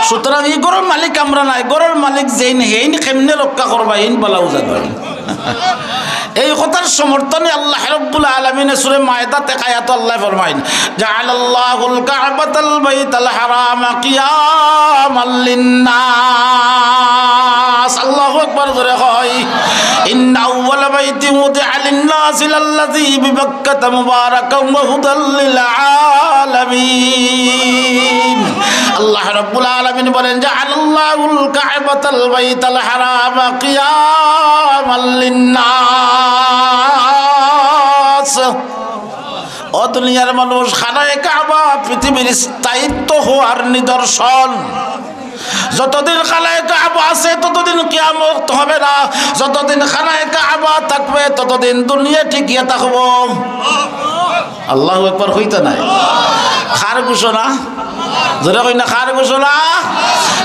সুতরাং ই ঘরর মালিক আমরা নায়। ঘরর মালিক যেইন, হেইন কেমনে রক্ষা করবা, এইন বালাউ জানইন। এই কথার সমর্থনে আল্লাহ রাব্বুল আলামিনে সূরা মায়েদাত এক আয়াত আল্লায় ফরমাইন, "জাআলাল্লাহুল কাবাতাল বাইতাল হারামা কিয়ামাল লিন্নাস।" আল্লাহু আকবার, জোরে কই। "ইন্না আউওয়ালা বাইতিন উদিআ লিন্নাসি লাল্লাযী বিবাক্কাতা মুবারাকান ওয়া হুদাল লিল আলামিন।" আল্লাহ রাব্বুল আলামিন বলেন, "জাআলাল্লাহুল কাবাতাল বাইতাল হারামা কিয়ামাল লিন্নাস।" ও দুনিয়ার মানুষ, খানায়ে কাবা পৃথিবীর স্থায়িত্ব হওয়ার নিদর্শন। যতদিন খানায়ে কাবা আছে, ততদিন কিয়ামত হবে না। যতদিন খানায়ে কাবা থাকবে, ততদিন দুনিয়া টিকিয়া থাকবো। আল্লাহু আকবার কইতা নায়? কার ঘোষণা? জোরে কইন না, কার ঘোষণা?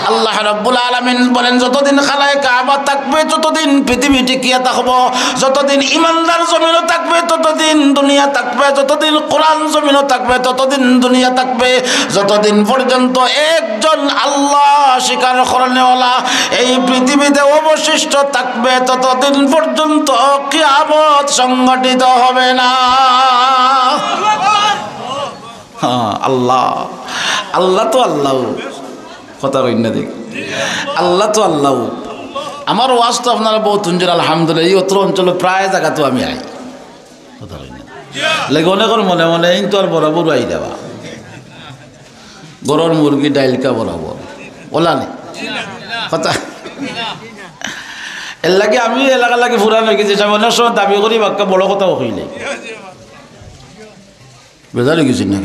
আল্লাহ রাব্বুল আলামিন বলেন, যতদিন খানায়ে কাবা থাকবে, ততদিন পৃথিবী টিকিয়া থাকবো। যতদিন ইমানদার জমিনো থাকবে, ততদিন দুনিয়া থাকবে। যতদিন কোরআন জমিনো থাকবে, ততদিন দুনিয়া থাকবে। যতদিন পর্যন্ত একজন আল্লাহ স্বীকার করনেওয়ালা এই পৃথিবীতে অবশিষ্ট থাকবে, ততদিন পর্যন্ত কিয়ামত সংঘটিত হবে না। হ্যাঁ, আল্লাহ, আল্লাহ তো আল্লাহ। কথা কইন না দেখি, আল্লাহ তো আল্লাহ। আমার ওয়াজ তো আপনারা বউত হুনছইন, আলহামদুলিল্লাহ। ই অত্র অঞ্চলো প্রায় জাগাত তো আমি আই। কথা কইন না। লেগে অনেকর মনে মনে এইন তো আর বরাবর আই দেওয়া। ঘরর মুরগি ডাইলকা বরাবর। ওলা নি? কথা। এর লাগি আমি এলাকার লাগি পুরান অই গেছি, সব অনেক সময় দাবি করি বাক্কা বড় কথাও কইলে। বেজার অই গেছি না?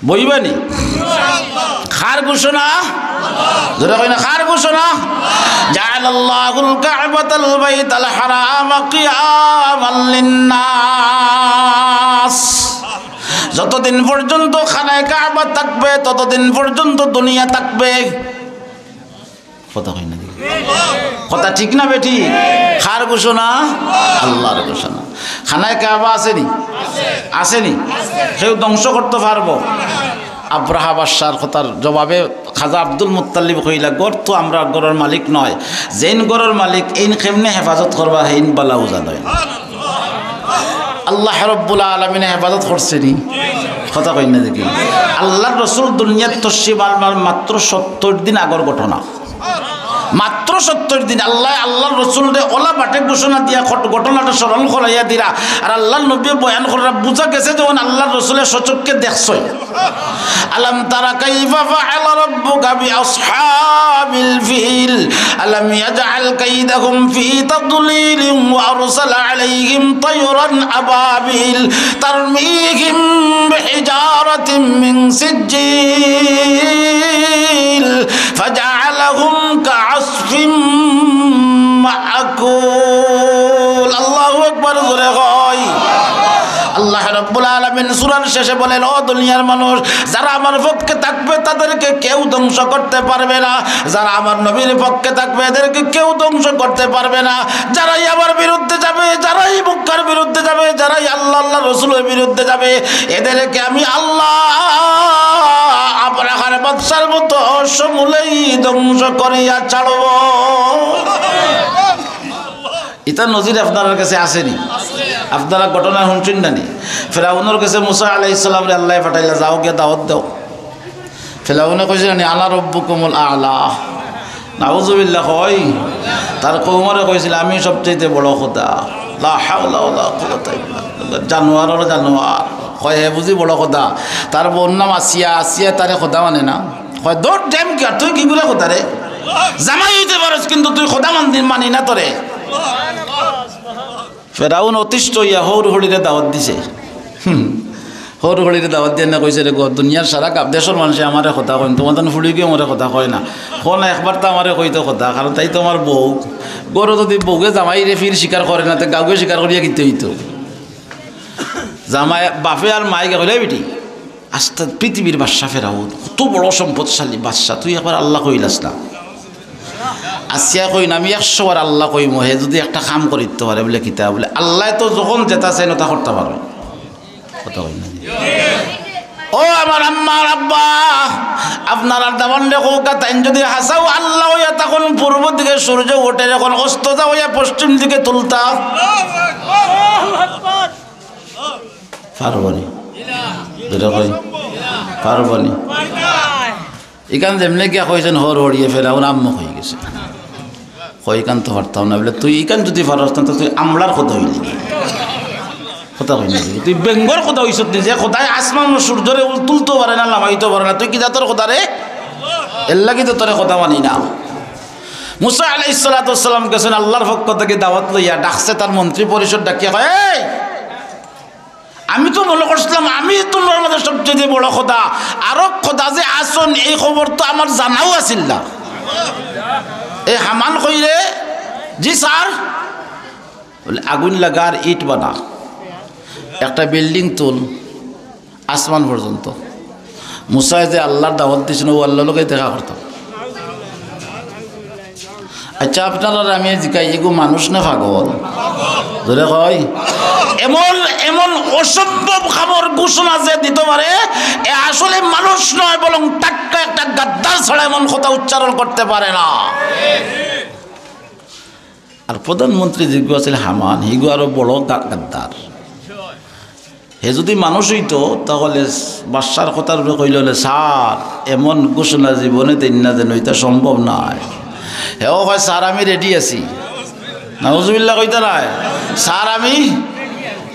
বইবা নি? কার ঘোষণা? জোরে কইন না, কার ঘোষণা? জাআলাল্লাহুল কাবাতাল বাইতাল হারামা কিয়ামাল লিন্নাস। যতদিন পর্যন্ত খানায়ে কাবা থাকবে, ততদিন পর্যন্ত দুনিয়া থাকবে। কথা কইন না দেখি। কথা ঠিক না বেঠিক? কার ঘোষণা? আল্লাহর ঘোষণা। খানায় কাবা আছে নি? আছে নি? কেউ ধ্বংস করতো পারবো? আব্রাহা বাদশার কথার জবাবে খাজা আব্দুল মুত্তালিব কইলা, "ঘর তো আমরার ঘরর মালিক নয়, যেইন ঘরর মালিক এইন কেমনে হেফাজত করবা, হেইন বালা উজা নয়।" আল্লাহ রব্বুল আলামিনে হেফাজত করছে নি? কথা কইন না দেখি। আল্লাহর রসুল দুনিয়াত তশরিফ আনবার মাত্র সত্তর দিন আগর ঘটনা। মাত্র সত্তর দিন আল্লায় আল্লাহর রসুলরে ওলা বাটে ঘোষণা দিয়া ঘট-, ঘটনাটা স্মরণ করাইয়া দিরা। আর আল্লাহর নবী বয়ান কররা, বুঝা গেছে যেমন আল্লাহর রসুলে স্বচক্ষে দেখছই। ألم تر كيف فعل ربك بأصحاب الفيل ألم يجعل كيدهم في تضليل وأرسل عليهم طيرا أبابيل ترميهم بحجارة من سجيل فجعلهم كعصف مأكول। আল্লাহু আকবার, জোরে কই। আল্লাহ রাব্বুল আলামিন সূরার শেষে বলেন, "ও দুনিয়ার মানুষ, যারা আমার পক্ষে থাকবে তাদেরকে কেউ ধ্বংস করতে পারবে না, যারা আমার নবীর পক্ষে থাকবে এদেরকে কেউ ধ্বংস করতে পারবে না, যারাই আমার বিরুদ্ধে যাবে, যারাই মক্কার বিরুদ্ধে যাবে, যারাই আল্লাহ, আল্লাহ রসুলের বিরুদ্ধে যাবে, এদেরকে আমি আল্লাহ আব্রাহার বাদশার মতো সমূলেই ধ্বংস করিয়া ছাড়ব।" ইতা নজির আপনারার কাছে আছে নি? আপনারা ঘটনা হুনছইন না নি? ফেরাউনর কাছে মুসা আলাইহিস সালামরে আল্লায় পাঠাইলা, "যাও গিয়া দাওয়াত দেও।" ফেরাউনে কইছিল নি, "আনা রব্বুকুমুল আ'লা"? নাউজুবিল্লাহ। কই? তার কওমরে কইছিল, "আমি সবচাইতে বড় খোদা।" লা হাওলা ওয়ালা কুওয়াতা ইল্লা বিল্লাহ। জানোয়ারর জানোয়ার। কয়, "হে বুঝি বড় খোদা?" তার বউর নাম আসিয়া, আসিয়া তারে খোদা মানে না। কয়, "দৌড় ড্যাম কি আর তুই কি করে খোদা রে? জামাই অইতে পারস কিন্তু তুই খোদা মানি, মানি না তোরে।" ফেরাউন অতিষ্ঠ অইয়া হউর হড়িরে দাওয়াত দিছে। হুম। হউর হড়িরে দাওয়াত দিয়া না কইছে, "রে গো, দুনিয়ার সারা গাব-, দেশর মানষে আমারে খোদা কইন, তুমার তন ফুড়ি গিয়ে আমারে খোদা কয় না। কও না একবার তো আমারে কইতো খোদা, কারণ তাই তো আমার বউ। ঘরো যদি বউয়ে জামাইরে ফির স্বীকার করে না, তে গাউয়ে স্বীকার করিয়া কিতা অইতো?" জামাই, বাপে আর মায়ে গিয়া কইলে, "বেটি, আস্তা পৃথিবীর বাদশা ফেরাউন, কত বড় সম্পদশালী বাদশা, তুই একবার আল্লাহ কইলাস না।" আসিয়া কইন, "আমি একশো বার আল্লাহ কইমু, হে যদি একটা কাম করিতে পারে।" বলে, "কিতা?" বলে, "আল্লায় তো যখন যেটা চাইন ওটা করতা পারইন।" কথা কইন না। ও আমার আম্মা আর আব্বা, আপনারার দামান্দরে কউক্কা, তাইন যদি হাছাউ আল্লাহ অইয়া তখন পূর্ব দিকে সূর্য উঠের, এখন অস্ত যাওয়া অইয়া পশ্চিম দিকে তুলতা। পারবো নি? দুটা কই? পারবো নি? ইখান যেমনে গিয়া কইছইন, হউর হড়িয়ে ফেরাউন আম্মক অইগেছে। কয়, "ইখান তো পারতাম না।" বলে, "তুই ইখান যদি পারস না, তো তুই আমলার খোদা অইলি।" কথা কইন না। তুই বেঙ্গর খোদা অইছত নি, যে খোদায় আসমান ও সূর্যরে উল-, তুলতো পারে না, লামাইতো পারে না, তুই কি জাতর খোদা রে? এরলাগি তো তোরে খোদা মানি না। মুসা আলাইহিস সালাতু ওয়াস সালাম গেছইন আল্লাহর পক্ষ থাকি দাওয়াত লইয়া, ডাকছে তার মন্ত্রী পরিষদ ডাকিয়া কয়, "এই, আমি তো মনে করছিলাম আমি তুমরার মাঝে সবচাইতে বড় খোদা, আরক খোদা যে আছইন এই খবর তো আমার জানাউ আছিল না।" এ হামান কইরে, "জি স্যার।" বলে, "আগুন লাগা আর ইট বানা, একটা বিল্ডিং তুল আসমান পর্যন্ত।" মুসায় যে আল্লাহর দাওয়াত দিছইন, অউ আল্লাহর লগে দেখা করতাম। আচ্ছা, আপনারারে আমি জিকাই, এগু মানুষ না পাগল? জোরে কই। এমন, এমন অসম্ভব কামর ঘোষণা যে দিতো পারে, এ আসলে মানুষ নয়, বরং টাটকা একটা গাদ্দার ছাড়া এমন কথা উচ্চারণ করতে পারে না। আর প্রধানমন্ত্রী যেগু আছিল হামান, হিগু আরো বড় গা-, গাদ্দার। হে যদি মানুষ অইতো, তাহলে বাদশার কথার উপরে কইলে, "স্যার, এমন ঘোষণা জীবনে দেইন না যেন, ইটা সম্ভব নায়।" হেও কয়, "স্যার, আমি রেডি আছি।" নাউজুবিল্লাহ কইতা নায়? "স্যার, আমি,"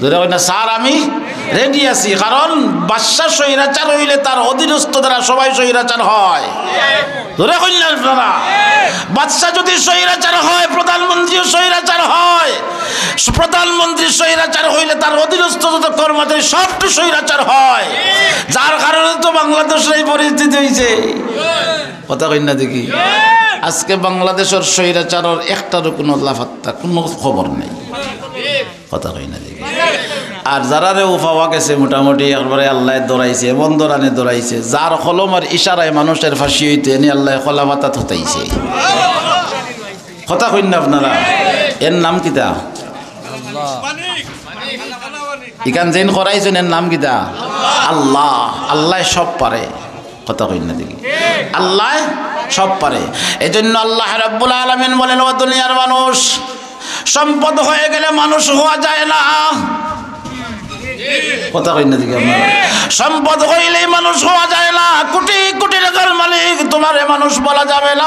জোরে কই না, "স্যার, আমি রেডি আছি।" কারণ বাদশা স্বৈরাচার অইলে তার অধীনস্থ দ্বারা সবাই স্বৈরাচার হয়। জোরে কইন না আপনারা? বাদশা যদি স্বৈরাচার হয়, প্রধানমন্ত্রীও স্বৈরাচার হয়। প্রধানমন্ত্রী স্বৈরাচার অইলে তার অধীনস্থ যত কর্মচারী সবটি স্বৈরাচার হয়। যার কারণে তো বাংলাদেশের এই পরিস্থিতি অইছে। কথা কইন না দেখি। আজকে বাংলাদেশের স্বৈরাচারের একটারও কোনো লাপাত্তা, কোনো খবর নাই। কথা কইন না দেখি। আর যারারেউ পাওয়া গেছে মোটামুটি একবারে আল্লায় ধরাইছে, এমন ধরানি ধরাইছে, যার কলমর ইশারায় মানুষের ফাঁসি অইতো, এনে আল্লায় কলা পাতাত হতাইছে। কথা কইন না আপনারা, এর নাম কিতা? ইখান যেইন করাইছইন, এর নাম কিতা? আল্লাহ। আল্লায় সব পারে। কথা কইন না দেখি। আল্লায় সব পারে। এই জন্য আল্লাহ রাব্বুল আলামিন বলেন, "ও দুনিয়ার মানুষ, সম্পদ হয়ে গেলে মানুষ হওয়া যায় না।" কথা কইন না দেখি আপনারা। সম্পদ হইলেই মানুষ হওয়া যায় না। কোটি কোটি টাকার মালিক, তুমারে মানুষ বলা যাবে না।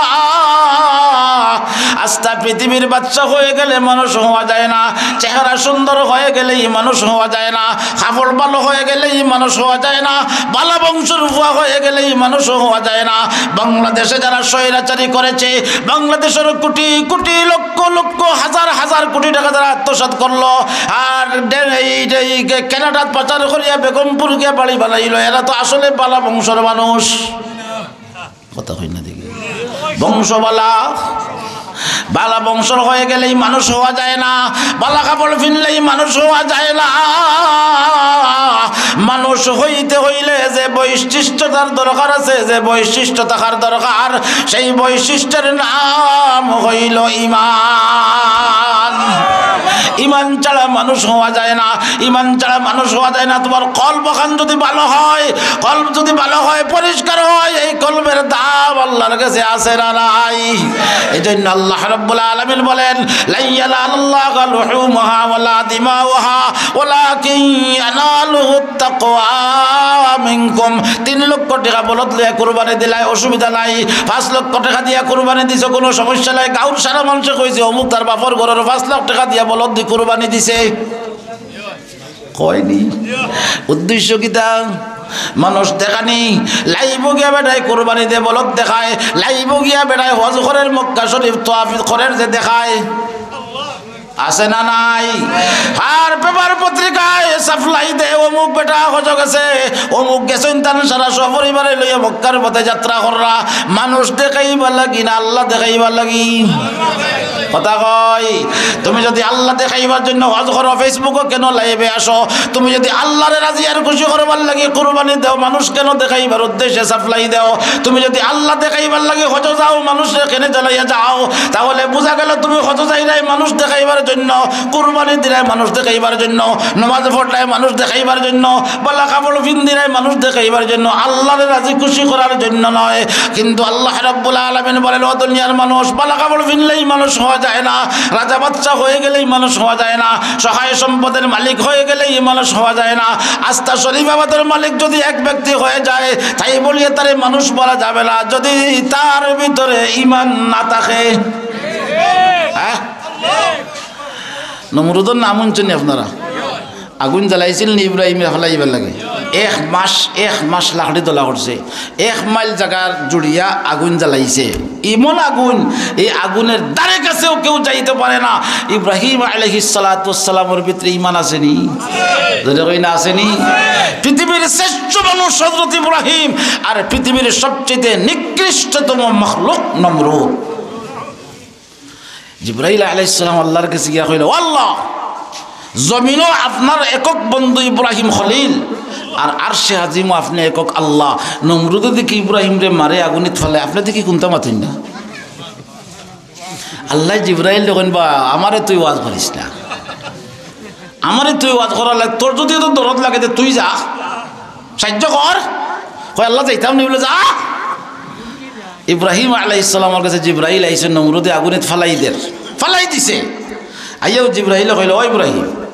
আস্তা পৃথিবীর বাদশা হয়ে গেলে মানুষ হওয়া যায় না। চেহারা সুন্দর হয়ে গেলেই মানুষ হওয়া যায় না। কাপড় ভালো হয়ে গেলেই মানুষ হওয়া যায় না। ভালা বংশর ফুয়া হয়ে গেলেই মানুষ হওয়া যায় না। বাংলাদেশে যারা স্বৈরাচারী করেছে, বাংলাদেশের কোটি কোটি, লক্ষ লক্ষ, হাজার হাজার কোটি টাকা যারা আত্মসাৎ করলো, আর ডে-, এই, এই কানাডাত পাচার করিয়া বেগমপুর গিয়া বাড়ি বানাইলো, এরা তো আসলে ভালা বংশর মানুষ। কথা কইন না দেখি। বংশ ভালা, ভালা বংশর হয়ে গেলেই মানুষ হওয়া যায় না, ভালা কাপড় ফিনলেই মানুষ হওয়া যায় না। মানুষ হইতে হইলে যে বৈশিষ্ট্যতার দরকার আছে, যে বৈশিষ্ট্য থাকার দরকার, সেই বৈশিষ্ট্যের নাম হইল ইমান। ইমান ছাড়া মানুষ হওয়া যায় না, ইমান ছাড়া মানুষ হওয়া যায় না। তুমার কলবখান যদি ভালো হয়, কলব যদি ভালো হয়, পরিষ্কার হয়, এই কলবের দাম আল্লাহর কাছে আছে না নাই? এই জন্য আল্লাহ রাব্বুল আলামিন বলেন, "লান ইয়ানালাল্লাহা লুহুমুহা ওয়ালা দিমাউহা ওয়ালাকিন ইয়ানালুহুত তাকওয়া মিনকুম।" তিন লক্ষ টাকা বলদ লইয়া কুরবানি দিলায়, অসুবিধা নাই। পাঁচ লক্ষ টাকা দিয়া কুরবানি দিছো, কোনো সমস্যা নাই। গাঁওর সারা মানষে কইছে, "অমুক তার বাপর ঘরর পাঁচ লাখ টাকা দিয়া বলদ দি কুরবানি দিছে।" কয়নি? উদ্দেশ্য কিতা? মানুষ দেখানি। লাইভো গিয়া বেটায় কুরবানি দে বলদ দেখায়, লাইভো গিয়া বেটায় হজ করের, মক্কা শরীফ তওয়াফ করের যে দেখায়, আছে না নাই? আর পেপার পত্রিকায় সাপ্লাই দে, অমুক বেটা হজ গেছে, অমুক গেছইন তান সারা সপরিবারে লইয়া মক্কার পথে যাত্রা কররা। মানুষ দেখাইবার লাগি না আল্লাহ দেখাইবার লাগি? কথা কই। তুমি যদি আল্লাহ দেখাইবার জন্য হজ করো, Facebook-ও কেন লাইভে আসো? তুমি যদি আল্লাহরে রাজি আর খুশি করবার লাগি কুরবানি দেও, মানুষ কেন দেখাইবার উদ্দেশ্যে সাপ্লাই দেও? তুমি যদি আল্লাহ দেখাইবার লাগি হজ যাও, মানুষরে কেনে জ্বালাইয়া যাও, তাহলে বুঝা গেল তুমি হজ যাইরায় মানুষ দেখাইবার জন্য, কুরবানি দিরায় মানুষ দেখাইবার জন্য, নমাজ পড়রায় মানুষ দেখাইবার জন্য, ভালা কাপড় ফিন্দিরায় মানুষ দেখাইবার জন্য, আল্লাহরে রাজি খুশি করার জন্য নয়। কিন্তু আল্লাহ রাব্বুল আলামিন বলেন, "ও দুনিয়ার মানুষ, ভালা কাপড় ফিনলেই মানুষ হওয়া যায় না, রাজা বাদশা হয়ে গেলেই মানুষ হওয়া যায় না, সহায় সম্পদের মালিক হয়ে গেলেই মানুষ হওয়া যায় না।" আস্তা শরীফ আবাদর মালিক যদি এক ব্যক্তি হয়ে যায়, তাই বলিয়া তারে মানুষ বলা যাবে না, যদি তার ভিতরে ইমান না থাকে। হ্যাঁ? নমরুদর নাম হুনছইন নি আপনারা? আগুন জ্বালাইছিল নি ইব্রাহিমরে ফালাইবার লাগি? এক মাস, এক মাস লাকড়ি দলা করছে, এক মাইল জাগার জুড়িয়া আগুন জ্বালাইছে। ইমন আগুন, এই আগুনের ধারে কাছেও কেউ যাইতে পারে না। ইব্রাহিম আলাইহিস সালাতু ওয়াস সালামর ভিতরে ইমান আছে নি? জোরে কই না, আছে নি? পৃথিবীর শ্রেষ্ঠ মানুষ হযরত ইব্রাহিম, আর পৃথিবীর সবচেয়ে নিকৃষ্টতম মখলুক নমরুদ। জিব্রাইল আলাইহিস সালাম আল্লাহর কাছে গিয়া কইল, "ও আল্লাহ, জমিনো আপনার একক বন্ধু ইব্রাহিম খলিল, আর আরশে আজিমো আপনে একক আল্লাহ। নমরুদে দেখি ইব্রাহিমরে মারে, আগুনিত ফালায়, আপনে দেখি কুনতা মাতইন না?" আল্লায় জিব্রাইলরে কইন, "বা, আমারে তুই ওয়াজ করিস না, আমারে তুই ওয়াজ করার লাগে, তোর যদি এত দরদ লাগে তে তুই যা।" সাহায্য কর। কয়, "আল্লাহ, যাইতাম নি?" বলে, "যা।" ইব্রাহিম আলাইহিস সালামর কাছে জিব্রাইল আইছে, "নমরুদে আগুনিত ফালাই দের।" ফালাই দিছে। আইয়াও জিব্রাইলে কইল, "ও ইব্রাহিম,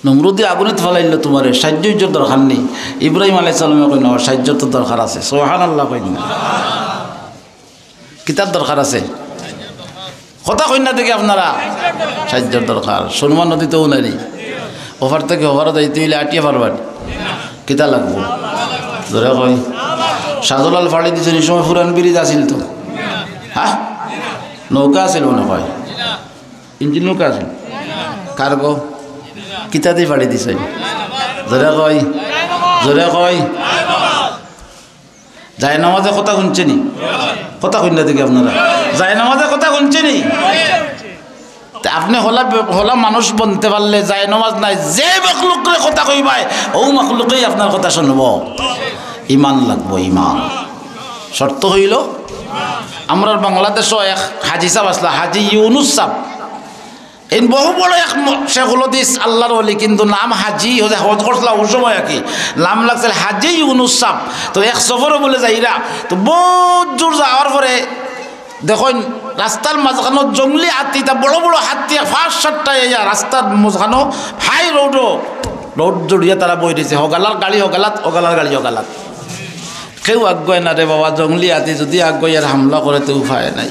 নমরুদে আগুনিত ফালাইল তুমারে, সাহায্য ইজ্জর দরকার নি?" ইব্রাহিম আলাইহিস সালামে কইন, "ও, সাহায্যর তো দরকার আছে।" সুবহানাল্লাহ কইন না। কিতার দরকার আছে? কথা কইন না দেখি আপনারা। সাহায্যর দরকার। সুরমা নদী তো নারি। ওপার থাকি ওপারো যাইতে অইলে আটিয়া পারবা নি? কিতা লাগবো? জোরে কই। শাহজালাল ফাড়ি দিছইন, ই সময় পুরান ব্রিজ আছিল তো। হ্যাঁ? নৌকা আছিল মনে হয়। ইঞ্জিন নৌকা আছিল। কার্গো। কিতা দি ফাড়ি দিছইন? জোরে কই। জোরে কই। জায়নামাজে কথা হুনছে নি? কথা কইন না দেখি আপনারা। জায়নামাজে কথা হুনছে নি? তে আপনে হলা, হলা মানুষ বনতে পারলে জায়নামাজ নাই, যে মখলুকরে কথা কইবায়, অউ মখলুকেই আপনার কথা শুনবো। ইমান লাগবো, ইমান। শর্ত অইলো, আমরার বাংলাদেশো এক হাজি সাব আছলা, হাজি ইউনুস সাব। এই বহু বড় এক ম-, শেখুল হাদিস, আল্লাহর ওলি, কিন্তু নাম হাজি, অউ যে হজ করছিলা অউ সময় আর কি, নাম লাগছিল হাজি ইউনুস সাব। তো এক সফরো বুলে যাইরা, তো বউত জুর যাওয়ার পরে দেখইন রাস্তার মাঝখানো জংলি হাতি, তা বড় বড় হাতি, পাঁচ সাতটা আইয়া রাস্তার মাঝখানো হাই রোডো, রোড জুড়িয়া তারা বই রইছে, হগালার গাড়ি হগালাত, হগালার গাড়ি হগালাত। কেউ আগুয়ায় না রে বাবা, জংলি হাতি যদি আগুয়াইয়া হামলা করে তো উপায় নাই।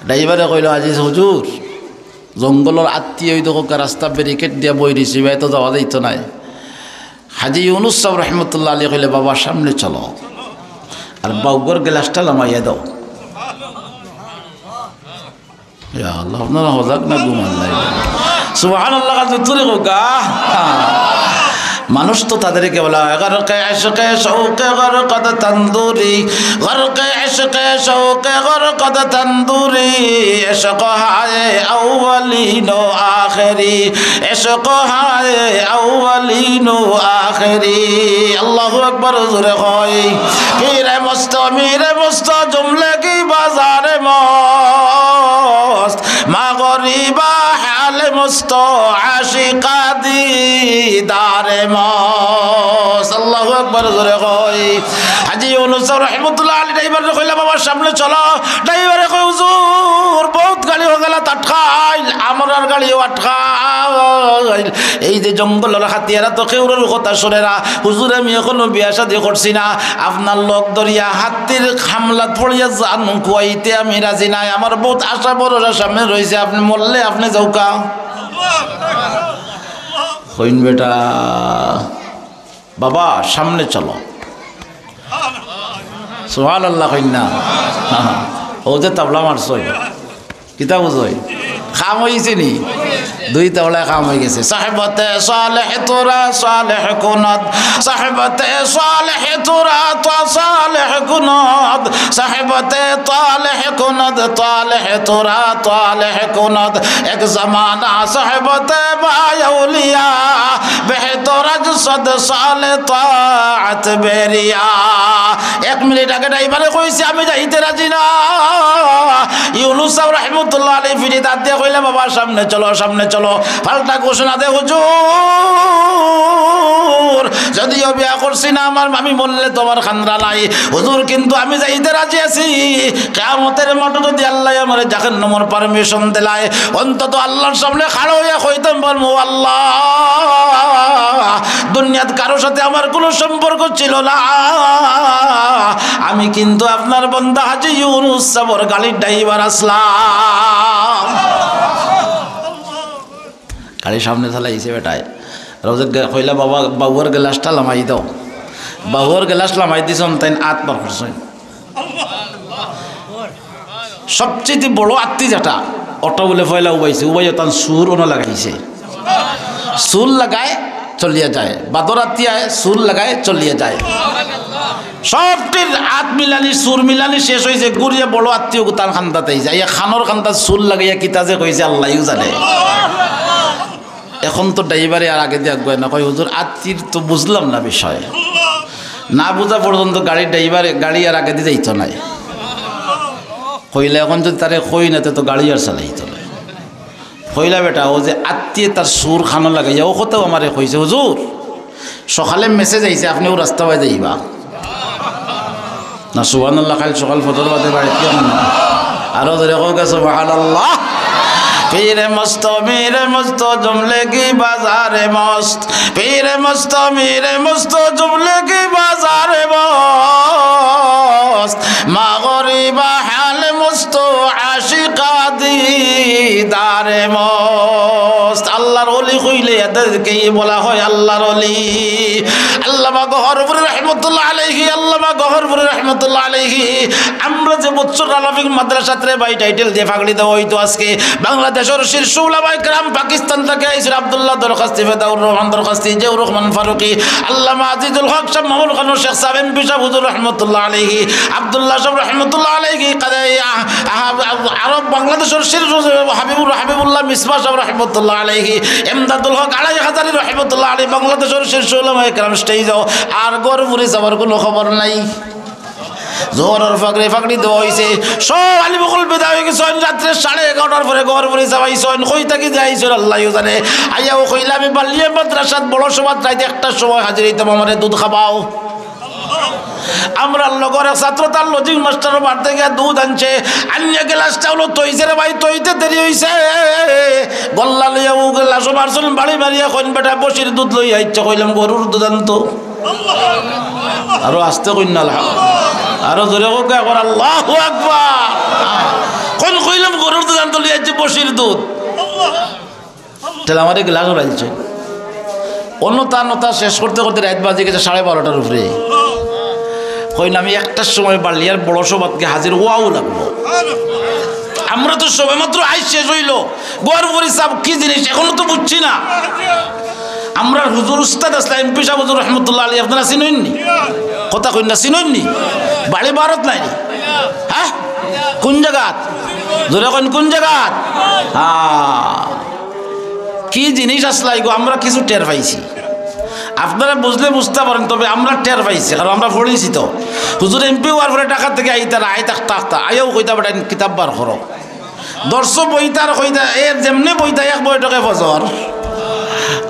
ড্রাইভারে কইলো, "আজি হুজুর, জঙ্গলর হাতি অউ দেখউক্কা রাস্তা ব্যারিকেড দিয়া বই রইছে, ইবায় তো যাওয়া যাইতো নায়।" হাজি ইউনুস সাব রহমতুল্লাহ আলাইহি কইলে, "বাবা, সামনে চলো, আর বাউগর গ্লাসটা লামাইয়া দাও।" ইয়া আল্লাহ, আপনারা হজাগ না ঘুমান নাই? সুবহানাল্লাহ, কাজ উত্তরে কউক্কা। মানুষ তো তাদেরকে বলা হয়, "গরকে ইশকে শৌকে গরকদ তন্দুরি, গরকে ইশকে শৌকে গরকদ তন্দুরি, ইশক হায় আউয়ালিন ও আখেরি, ইশক হায় আউয়ালিন ও আখেরি।" আল্লাহু আকবার, জোরে কই। পীরে মস্ত, মীরে মস্ত, জুমলেগি বাজারে মস্ত, মাগরিবা হালে মস্ত, আশিকা দিদারে মস্ত। আল্লাহু আকবার, জোরে কই। হাজি ইউনুস সাব রহমতুল্লাহ আলাইহি ড্রাইভারে কইলা, "বাবা, সামনে চলো।" ড্রাইভারে কয়, "হুজুর, বউত গাড়ি হগালাত আটকাইল, আমরার গাড়িও আটকাইল। এই যে জঙ্গলর হাতি, এরা তো কেউরর কথা শুনে না। হুজুর, আমি এখনো বিয়া শাদি করছি না, আপনার লগ ধরিয়া হাতির হামলাত পড়িয়া জান খুয়াইতে আমি রাজি নাই। আমার বউত আশা ভরসা সামনে রইছে, আপনে মরলে আপনে যাউক্কা।" কইন বেটা, "বাবা, সামনে চলো।" সুবহানাল্লাহ কইন না। অউ যে তাবলা মারছইন, কিতা বুঝইন? কাম অইছে নি? দুই তাবলায় কাম অইগেছে। সাহেবতে সালেহ তোরা সালেহ কুনদ, সাহেবতে সালেহ তোরা তো সালেহ কুনদ, সাহেবতে তালেহ কুনদ, তালেহ তোরা তালেহ কুনদ। এক জমানা সাহেবতে বায়উলিয়া, বেহতরাজ সদ সালে তাত বেরিয়া। এক মিনিট আগে ড্রাইভারে কইছি, "আমি যাইতে রাজি না।" ইউনুস সাব রহমতুল্লাহ আলাইহি ফিরিত আত দিয়া কইলা, "বাবা, সামনে চলো, সামনে চলো।" পাল্টা ঘোষণা দে, "হুজুর, যদিও বিয়া করছি না, আমার আমি মরলে তো আমার খান্দা নাই, হুজুর, কিন্তু আমি যাইতে রাজি আছি। কিয়ামতের মাঠো যদি আল্লায় আমারে জাহান্নামর permission দিলায়, অন্তত আল্লাহর সামনে খাড়া অইয়া কইতাম পারমু, 'আল্লাহ, দুনিয়াত কারো সাথে আমার কুনু সম্পর্ক ছিল না, আমি কিন্তু আপনার বান্দা হাজি ইউনুস সাবর গাড়ির ড্রাইভার আছলাম।'" গাড়ি সামনে চালাইছে বেটায়। রোজে গে-, কইলা, "বাবা, বাউর গ্লাসটা লামাই দাও।" বাউর গ্লাস লামাই দিছইন, তাইন আত বার করছইন। সবচেয়ে বড় আত্তি যেটা, ওটা বুলে পয়লা উবাইছে, উবাইয়া তান সুর অনো লাগাইছে। সুর লাগায়, চলিয়া যায়। বাদর আত্তি আয়, সুর লাগায়, চলিয়া যায়। সবটির আত মিলানি, সুর মিলানি শেষ অইছে, ঘুরিয়া বড় আত্তিও তান খান্দাত আইছে। ইয়া খানোর খান্দাত সুর লাগাইয়া কিতা যে কইছে, আল্লায়উ জানে। এখন তো ড্রাইভারে আর আগেদি আগুয়ায় না, কয়, "হুজুর, আত্তির তো বুঝলাম না বিষয়।" না বুঝা পর্যন্ত গাড়ির ড্রাইভারে, গাড়ি আর আগেদি যাইতো নায়। কইলা, "এখন যদি তারে কই না, তে তো গাড়ি আর চালাইতো নায়।" কইলা, "বেটা, অউ যে আত্তিয়ে তার সুর খানো লাগাইয়া, অউ কথাউ আমারে কইছে, 'হুজুর, সকালে message আইছে, আপনে অউ রাস্তা বায় যাইবা।'" না, সুবহানাল্লাহ, কাইল সকাল ফজর বাদে বাড়িত কেমন না? আরো জোরে কউক্কা, সুবহানাল্লাহ। পীরে মস্ত, মীরে মস্ত, জুমলেগি বাজারে মস্ত। পীরে মস্ত, মীরে মস্ত, জুমলেগি বাজারে মস্ত। মাগরিবা হালে মস্ত, আশিকা দিদারে মস্ত। আল্লাহর ওলি কইলে এদেরকেই বলা হয় আল্লাহর ওলি। আল্লামা গহরপুরী রহমতুল্লাহ আলাইহি, আল্লামা গহরপুরী রহমতুল্লাহ আলাইহি। আমরা যে বছর আলামিক মাদ্রাসাত রে ভাই title দিয়া পাগড়ি দেওয়া অইতো আজকে, বাংলাদেশর শীর্ষ উলামায়ে কেরাম পাকিস্তান থাকি আইছইন, আব্দুল্লাহ দরখাস্তি, ফেদাউর রহমান দরখাস্তি, জিয়াউর রহমান ফারুকি, আল্লামা আজিজুল হক সাব, মামুন খান শেখ সাব, এমপি সাব হুজুর রহমতুল্লাহ আলাইহি, আব্দুল্লাহ সাব রহমতুল্লাহ আলাইহি, কাজী আহ-, আহ-, আরব বাংলাদেশর শীর্ষ হাবিবুর, হাবিবুল্লাহ মিসবাহ সাব রহমতুল্লাহ আলাইহি, এমদাদুল হক আড়াই হাজারি রহমতুল্লাহ আলাইহি, বাংলাদেশর শীর্ষ উলামায়ে কেরাম stage-ও। আর গহরপুরী সাবর কুনু খবর নাই। জোহরর ফাকড়ি ফাকড়ি দেওয়া অইছে। সব আলিম অকল বিদায় অইগেছইন। রাত্রে সাড়ে এগারোটার পরে ঘর ভরি চাবাইছইন। কই থাকি যে আইছইন আল্লায়উ জানে। আইয়াউ কইলা, "আমি বালিয়া মাদ্রাসাত বড় সভাত রাইত একটার সময় হাজির অইতাম, আমারে দুধ খাবাও।" আমরার লগর এক ছাত্র তার লজিং মাস্টারর বাড়িত গিয়া দুধ আনছে। আনিয়া গেলাসটা অইলো তইছে রে ভাই, তইতে দেরি অইছে। গল্লা লইয়া অউ গেলাসও মারছইন, বাড়ি মারিয়া কইন, "বেটা বশির দুধ লইয়া আইছে।" কইলাম, "গরুর দুধ আনতো।" আরো আস্তে কইন না, আলহাম-, আরো জোরে কউক্কা একবার, "আল্লাহু আকবার।" কইন, কইলাম, "গরুর দুধ আনতো, লইয়া আইছে বশির দুধ।" তাইলে আমারে গেলাস উড়াইছে। অন্যতা নতা শেষ করতে করতে রাইত বাজি গেছে সাড়ে বারোটার উপরে। কইন, "আমি একটার সময় বালিয়ার বড় সভাত গিয়া হাজির অওয়াউ লাগবো।" আমরা তো সবে মাত্র আইজ শেষ অইলো, ঘর ভরি চাব কি জিনিস, এখনো তো বুঝছি না। আমরার হুজুর উস্তাদ আছলা, এমপি সাব হুজুর রহমতুল্লাহ আলাইহি, আপনারা চিনইন নি? কথা কইন না, চিনইন নি? বাড়ি ভারত নায় নি? হ্যাঁ? কুন জাগাত? জোরে কইন, কুন জাগাত? হ্যাঁ। কি জিনিস আছলা ইগু, আমরা কিছু টের পাইছি। আপনারা বুঝলে বুঝতা পারইন, তবে আমরা টের পাইছি, কারণ আমরা পড়ছি তো। হুজুর এমপি অওয়ার পরে ঢাকা থাকি আইতা না, আইতা আখতা আখতা, আইয়াউ কইতা, "বেটা, কিতাব বার করো।" ধরছো বইতা আর কইতা, এ যেমনে বইতা এক বৈঠকে ফজর।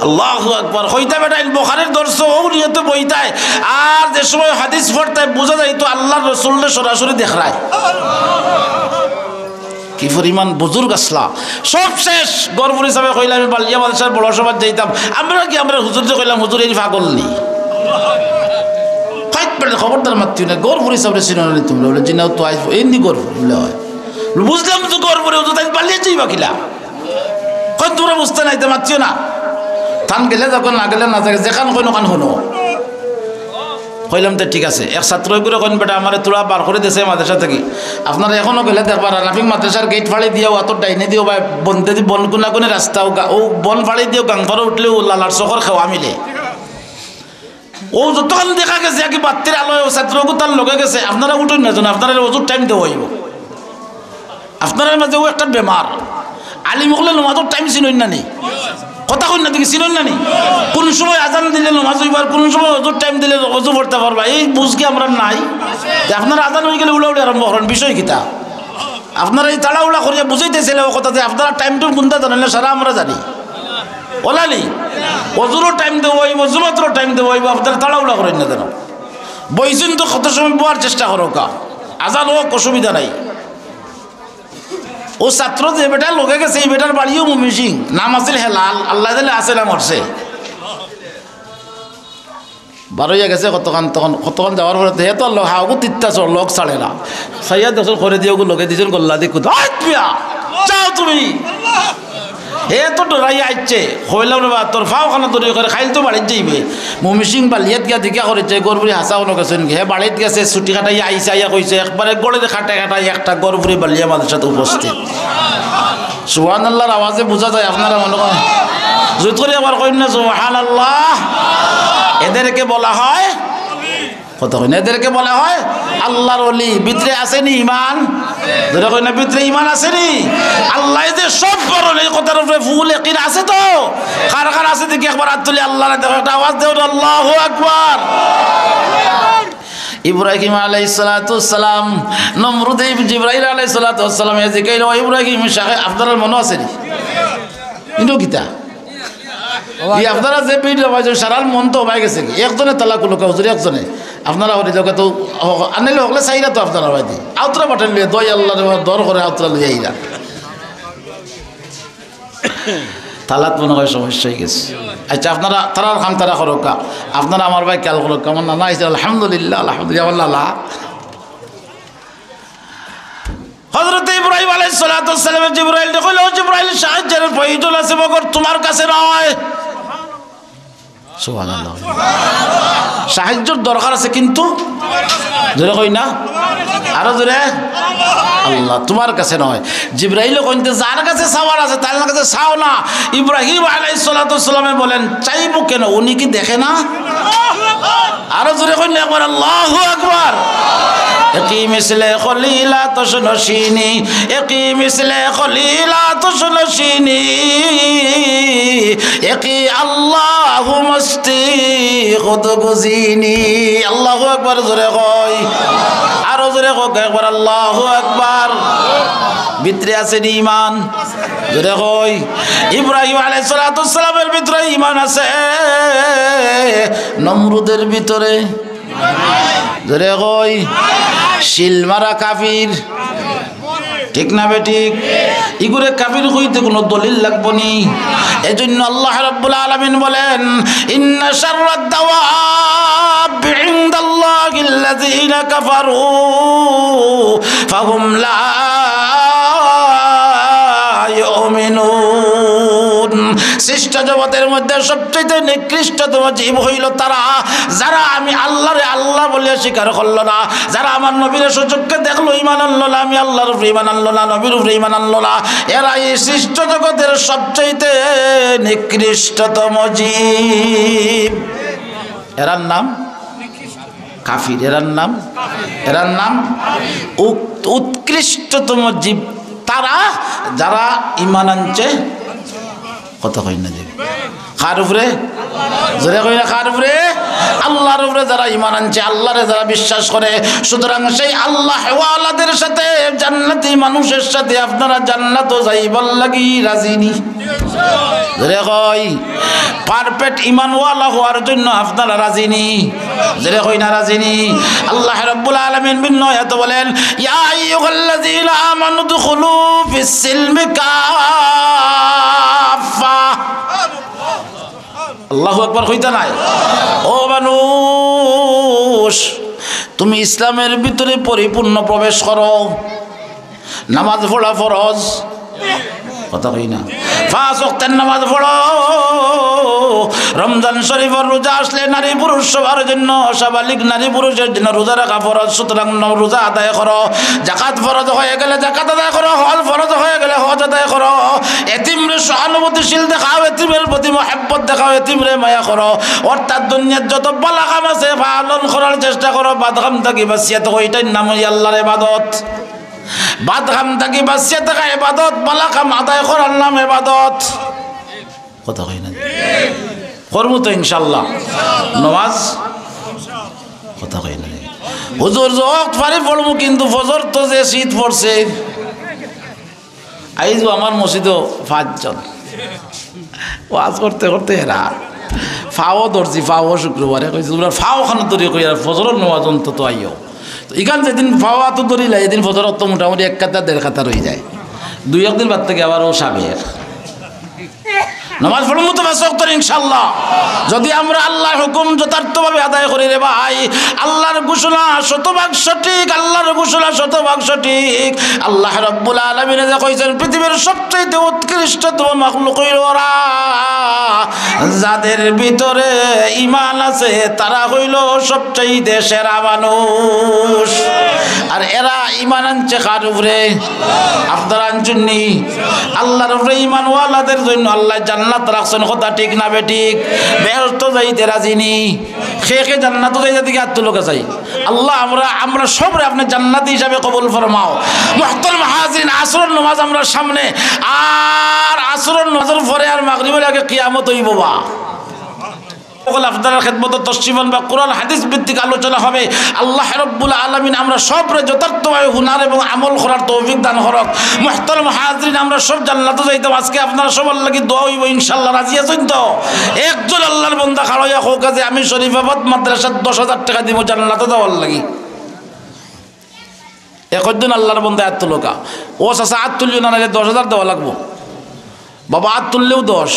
আল্লাহু আকবার। কইতা বেটা, ইন বুখারীর ধরছো, অউ নিয়তে বইতায়। আর যে সময় হাদিস পড়তায় বুঝা যাইতো আল্লার রসুলরে সরাসরি দেখরায়। কি পরিমাণ বুজুর্গ আছলা। সব শেষ। ঘর ভরি চাবে কইলা, "আমি বালিয়া মাদ্রাসার বড় সভাত যাইতাম।" আমরা কি, আমরা হুজুররে কইলাম, "হুজুর, ইনি পাগল নি?" ফাইট পেলে খবরদার মাতিও না। ঘর ভরি চাবরে চিনো না নি তুমরা? বলে, "জি না, অউ তো আইজ এমনি ঘর ভরি।" বলে, "অয়।" বুঝলাম তো ঘর ভরি, অউ তো তাই বালিয়া যাইবা কিলা? কইন, "তুমরা বুঝতা নায়, তে মাতিও না।" তান গেলে যখন না গেলে না থাকে, যেখান কইন অখান হুনো। কইলাম, "তে ঠিক আছে।" এক ছাত্র অগুরে কইন, "বেটা, আমারে থুড়া বার করি দেছে মাদ্রাসা থাকি। আপনারা এখনো গেলে দেখবা, রানাফিং মাদ্রাসার গেইট ফাড়ি দিয়াউ, অউ আতর ডাইনে দিয়াউ, বা বন্দে দি-, বন কুনাকুনি রাস্তা, অউ গা-, অউ বন ফাড়ি দিয়াউ গাং পারো উঠলেউ লালার চকর খেওয়া মিলে।" অউ যতখান দেখা গেছে, একই বাত্তির আলোয় অউ ছাত্র অগু তার লগে গেছে, আপনারা উঠইন না যেন, আপনারারে অজুর টাইম দেওয়া অইবো। আপনারার মাঝে অউ একটা বেমার, আলিম অকলে নমাজর টাইম চিনইন না নি? কথা কইন না দেখি, চিনইন না নি? কুন সময় আজান দিলে নমাজ অইবো আর কুন সময় অজুর টাইম দিলে অজু পড়তা পারবা, এই বুঝ কি আমরার নাই? তে আপনারা আজান অইগেলে উড়াউড়ি আরম্ভ করইন, বিষয় কিতা? আপনারা এই তাড়াহুড়া করিয়া বুঝাইতেছিলে অউ কথা যে আপনারা টাইম টুইম কুনটা জানইন না, সারা আমরা জানি। অলা নি? অজুরও টাইম দেওয়া অইবো, জুমাতরও টাইম দেওয়া অইবো, আপনারা তাড়াহুড়া করইন না যেন। বইছইন তো কত সময় বওয়ার চেষ্টা করউক্কা, আজান অউক, অসুবিধা নাই। অউ ছাত্র যে বেটার লগে গেছে, ই বেটার বাড়িও ময়মনসিংহ, নাম আছিল হেলাল, আল্লায় জানে আছে না মরছে। বার অইয়া গেছে কতখান, তখন কতখান যাওয়ার পরে হে তো লগ, হাওগু তিত্তা চড়, লগ ছাড়ে না। চাইয়া দেখছইন খরে দি অগু লগে দিছইন, গল্লা দি কুদা, "আইত মিয়া, যাও তুমি।" হে তো ডরাইয়া আইছে, কইলাম, "রে বা, তোর পাও খানো ধরি করে, খাইল তো বাড়িত যাইবে।" ময়মনসিংহ বালিয়াত গিয়া দেখিয়া করিছে, ঘর ভরি হাছা অনো গেছইন গি। হে বাড়িত গেছে, ছুটি কাটাইয়া আইছে, আইয়া কইছে, একবারে ঘড়ির কাটায় কাটায় একটা ঘর ভরি বালিয়া মাদ্রাসাত উপস্থিত। সুবহানাল্লাহর আওয়াজে বুঝা যায় আপনারা মনে করেন। জুত করি আবার কইন না, সুবহানাল্লাহ। এদেরকে বলা হয়, কথা কইন, এদেরকে বলা হয় আল্লাহর ওলি। ভিতরে আছে নি ইমান? জোরে কইন না, ভিতরে ইমান আছে নি? আল্লায় যে সব পারইন, এই কথার উপরে ফুল একিন আছে তো? কার কার আছে দেখি একবার আত তুলি, আল্লাহ না দেখো, একটা আওয়াজ দেও না, আল্লাহু আকবার। ইব্রাহিম আলাইহিস সালাতু ওয়াস সালাম, নমরুদে জিব্রাইল আলাইহিস সালাতু ওয়াস সালামে জিকাইল, "ও ইব্রাহিম, সাহে-," আপনারার মনো আছে নি? ইনো কিতা? ই আপনারা যে ভিড় লাগাইছইন, সারার মন তো হবাই গেছে গি। একজনে তালা খুলউক্কা, হুজুর, একজনে। আপনারা হরি লোকে তো, হ-, আনাইলে হকলে চাইরা তো আপনারা হবাই দি। আউতরা বাটন লইয়া, দোয়াই আল্লাহর দর করে আউতরা লইয়া আইরা। তালাত মনে হয় সমস্যা অইগেছে। আচ্ছা, আপনারা, তারার কাম তারা করউক্কা। আপনারা আমার ভাই খেয়াল করউক্কা। আমার নানা আইছে, আলহামদুলিল্লাহ, আলহামদুলিল্লাহ, আমার লালা। হযরত ইব্রাহিম আলাইহিস সালাতু ওয়াস সালামে জিব্রাইলরে কইল, "ও জিব্রাইল, সাহায্যের প্রয়োজন আছে, মগর তুমার কাছে নয়।" সুবহানাল্লাহ। সাহায্যর দরকার আছে, কিন্তু জোরে কই না, আরো জোরে, আল্লাহ, তুমার কাছে নয়। জিব্রাইলে কইন তে, "যার কাছে চাওয়ার আছে, তার কাছে চাও না।" ইব্রাহিম আলাইহিস সালাতু ওয়াস সালামে বলেন, "চাইবো কেন? উনি কি দেখে না?" আরো জোরে কইন না একবার, আল্লাহু আকবার। একই মিসলে খলিল আতশ নশিনি, একই মিসলে খলিল আতশ নশিনি, একই আল্লাহু মস্তি খুদ গুজিনি। আল্লাহু আকবার, জোরে কই। আরো জোরে কউক্কা একবার, আল্লাহু আকবার। ভিতরে আছে নি ইমান? জোরে কই। ইব্রাহিম আলাইহিস সালাতু ওয়াস সালামের ভিতরে ইমান আছে, নমরুদের ভিতরে? জোরে কই। শিল মারা কাফির, ঠিক না বেঠিক? ইগুরে কাফির কইতে কুনু দলিল লাগবো নি? এজন্য আল্লাহ রাব্বুল আলামিন বলেন, "ইন্না শাররাদ দাওয়াবি ইনদাল্লাহিল্লাযীনা কাফারু ফাহুম লা ইউমিনুন।" সৃষ্ট জগতের মধ্যে সবচেয়ে নিকৃষ্টতম জীব হইল তারা, যারা আমি আল্লাহরে আল্লাহ বলিয়া স্বীকার করল না, যারা আমার নবীরে স্বচক্ষে দেখলো, ইমান আনলো না, আমি আল্লাহর উপরে ইমান আনলো না, নবীর উপরে ইমান আনলো না, এরা এই সৃষ্ট জগতের সবচাইতে নিকৃষ্টতম জীব। এরার নাম কাফির, এরার নাম, এরার নাম উৎ-, উৎকৃষ্টতম জীব তারা, যারা ইমান আনছে। কথা কই না যে? কার উপরে? জোরে কই না, কার উপরে? আল্লাহর উপরে যারা ইমান আনছে, আল্লাহরে যারা বিশ্বাস করে। সুতরাং সেই আল্লাহওয়ালাদের সাথে, জান্নাতি মানুষের সাথে আপনারা জান্নাতো যাইবার লাগি রাজি নি? জোরে কই। পারফেক্ট ইমানওয়ালা হওয়ার জন্য আপনারা রাজি নি? জোরে কই না, রাজি নি? আল্লাহ রাব্বুল আলামিন ভিন্ন আয়াতে বলেন, "ইয়া আইয়ুহাল্লাযীনা আমানু উদখুলু ফিস সিলমি কাফফা।" আল্লাহু আকবার কইতা নাই? ও মানুষ, তুমি ইসলামের ভিতরে পরিপূর্ণ প্রবেশ করো। নামাজ পড়া ফরজ, কথা কই না? পাঁচ ওয়াক্তের নামাজ পড়ো। রমজান শরীফের রোজা আসলে নারী পুরুষ সবার জন্য, সাবালিগ নারী পুরুষের জন্য রোজা রাখা ফরজ। সুতরাং ন-, রোজা আদায় করো। যাকাত ফরজ হয়ে গেলে যাকাত আদায় করো, হজ ফরজ হয়ে গেলে হজ আদায় করো। এতিমরে সহানুভূতিশীল দেখাও, এতিমের প্রতি মহব্বত দেখাও, এতিমরে মায়া করো। অর্থাৎ দুনিয়ার যত ভালা কাম আছে পালন করার চেষ্টা করো। বাদ কাম থাকি বাঁচিয়া থাকো, এটার নাম অইলো আল্লাহর ইবাদত। বাদ কাম থাকি বাঁচিয়া থাকা ইবাদত, ভালা কাম আদায় করার নাম ইবাদত। কথা কই না? করমু তো ইনশাআল্লাহ। নমাজ, কথা কই না? হুজুর, যে ওয়াক্ত পারি পড়মু, কিন্তু ফজর তো যে শীত পড়ছে। আইজ আমার মসজিদও পাঁচজন। ওয়াজ করতে করতে হেরা। পাও ধরছি, পাও শুক্রবারে কইছি, "তোমরা পাও খানো ধরি কই, আর ফজরর নমাজ অন্তত আইও।" তো ইখান যেদিন পাও আতো ধরিলা, এদিন ফজর অত মোটামুটি এক কাতার, দেড় কাতার অই যায়। দুই একদিন বাদ থাকি আবার ও সাবেক। নমাজ পড়মু তো পাঁচ ওয়াক্তর ইনশাআল্লাহ। যদি আমরা আল্লাহর হুকুম যথার্থভাবে আদায় করি রে ভাই, আল্লাহর ঘোষণা শতভাগ সঠিক, আল্লাহর ঘোষণা শতভাগ সঠিক। আল্লাহ রাব্বুল আলামিনে যে কইছেন, পৃথিবীর সবচাইতে উৎকৃষ্টতম মাখলুক অইল ওরা, যাদের ভিতরে ঈমান আছে, তারা হইল সবচাইতে সেরা মানুষ। আর এরা ঈমান আনছে কার উপরে? আপনারা আনছইন নি? আল্লাহর উপরে ঈমানওয়ালাদের জন্য আল্লাহ জান্নাত রাখছেন, কথা ঠিক না বেঠিক? বেহেশত যাইতে রাজি নি? কে কে জান্নাত যাইতে দিকে আত্ম লোকে চাই? আল্লাহ, আমরা, আমরা সবরে আপনি জান্নাতি হিসাবে কবুল ফরমাও। মুহতারাম হাজিরিন, আসরর নামাজ আমরা সামনে, আর আসরর নামাজর পরে আর মাগরিবের আগে কিয়ামত অইবো বা। সকল আপনার খেদমতে তশরিফ আনবা, কোরআন হাদিস ভিত্তিক আলোচনা হবে। আল্লাহ রাব্বুল আলামিন আমরা সবরে যথার্থভাবে হুনার এবং আমল করার তৌফিক দান করক। মুহতারাম হাজিরিন, আমরা সব জান্নাতো যাইতাম। আজকে আপনারা সবার লাগি দোয়া অইবো ইনশাআল্লাহ। রাজি আছইন তো? একজন আল্লাহর বন্দা খাড়া অইয়া কউক্কা যে, "আমি শরীফাবাদ মাদ্রাসাত দশ হাজার টেকা দিমু জান্নাতো যাওয়ার লাগি।" একজন আল্লাহর বন্দায় আত তুলউক্কা। ও চাচা, আত তুলিও না, নাইলে দশ হাজার দেওয়া লাগবো। বাবা, আত তুললেও দশ।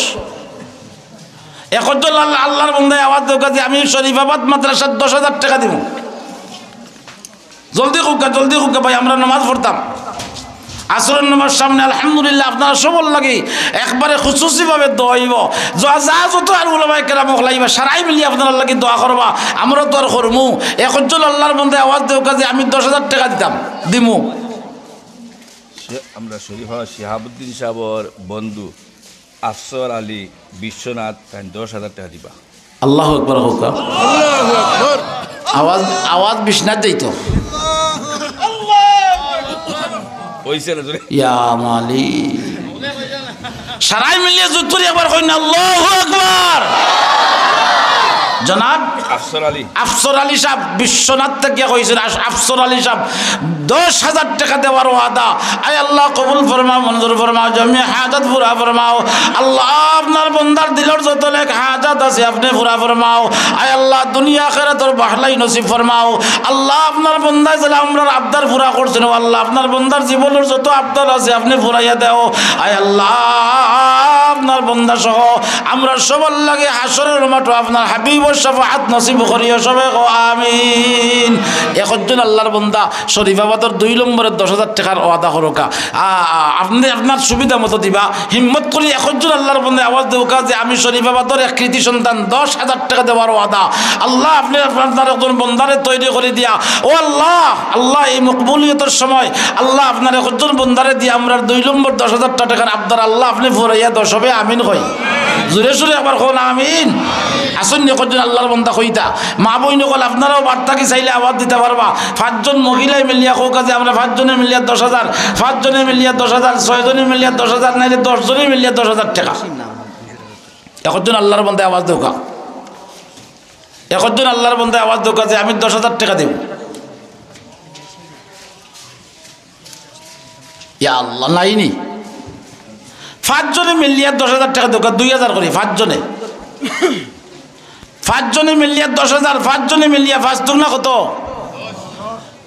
একজন আল্লাহ, আল্লাহর বন্দায় আওয়াজ দেউক্কা যে, "আমি শরীফাবাদ মাদ্রাসাত দশ হাজার টেকা দিমু।" জলদি কউক্কা, জলদি কউক্কা ভাই, আমরা নামাজ পড়তাম। আসরর নামাজ সামনে, আলহামদুলিল্লাহ, আপনারা সবর লাগি একবারে খুসুসিভাবে দোয়া অইবো। যা, যা যত আর উলামায়ে কেরাম অকল আইবা, সারাই মিলি আপনারার লাগি দোয়া করবা। আমরা তো আর করমু। একজন আল্লাহর বন্দায় আওয়াজ দেউক্কা যে, "আমি দশ হাজার টেকা দিতাম, দিমু।" শে-, আমরা শরীফা শিহাবুদ্দিন সাহেবর বন্ধু আফসর আলী বিশ্বনাথ, তাইন দশ হাজার টেকা দিবা। আল্লাহু আকবার কউক্কা। আওয়াজ, আওয়াজ বিশ্বনাথ যাইতো। অইছে না জোরে? ইয়া মালিক। সারাই মিলিয়া জুতুরি একবার কইন না, আল্লাহু আকবার। জনাব আফসর আলী। আফসর আলী সাহেব বিশ্বনাথ থাকিয়া কইছইন, আস-, আফসর আলী সাহেব দশ হাজার টেকা দেওয়ার ওয়াদা। আয় আল্লাহ, কবুল ফরমাও, মঞ্জুর ফরমাও, জমি হাজত পুরা ফরমাও। আল্লাহ, আপনার বন্দার দিলর যত নেক হাজত আছে, আপনে পুরা ফরমাও। আয় আল্লাহ, দুনিয়া আখিরাতর ভালাই নসিব ফরমাও। আল্লাহ, আপনার বন্দায় যেলা আমরার আবদার পুরা করছইন, ও আল্লাহ, আপনার বন্দার জীবনর যত আবদার আছে, আপনে পুরাইয়া দেও। আয় আল্লাহ, আপনার বন্দা সহ আমরা সবার লাগি হাশরর মাঠো আপনার হাবিবর শাফাআত নসিব করিও, সবে কও আমিন। একজন আল্লাহর বন্দা শরীফাবাদর দুই নম্বরে দশ হাজার টেকার ওয়াদা করউক্কা। আ, আ, আপনে আপনার সুবিধা মতো দিবা, হিম্মত করি একজন আল্লাহর বন্দায় আওয়াজ দেউক্কা যে আমি শরীফাবাদর এক কৃতি সন্তান দশ হাজার টেকা দেওয়ার ওয়াদা। আল্লাহ, আপনে আপনার একজন বন্দারে তৈরি করি দিয়া, ও আল্লাহ, আল্লাহ, এই মকবুলিয়তর সময় আল্লাহ আপনার একজন বন্দারে দিয়া আমরার দুই নম্বর দশ হাজার টেকার আবদার আল্লাহ আপনে পুরাইয়া দেও, সবে আমিন কই। জোরে সোরে একবার কও না আমিন। আছইন নি একজন আল্লাহর বন্দা কইতা? মা বইন অকল আপনারাও বাড়ি থাকি চাইলে আওয়াজ দিতা পারবা। পাঁচজন মহিলায় মিলিয়া কউক্কা যে আমরা পাঁচজনে মিলিয়া দশ হাজার, পাঁচজনে মিলিয়া দশ হাজার, ছয়জনে মিলিয়া দশ হাজার, নাইলে দশজনে মিলিয়া দশ হাজার টেকা। একজন আল্লাহর বন্দায় আওয়াজ দেউক্কা, একজন আল্লাহর বন্দায় আওয়াজ দেউক্কা যে আমি দশ হাজার টেকা দিমু। ইয়া আল্লাহ, নাই নি? পাঁচজনে মিলিয়া দশ হাজার টেকা দেউক্কা, দুই হাজার করি, পাঁচজনে। পাঁচজনে মিলিয়া দশ হাজার, পাঁচজনে মিলিয়া পাঁচ দুগুণা কত?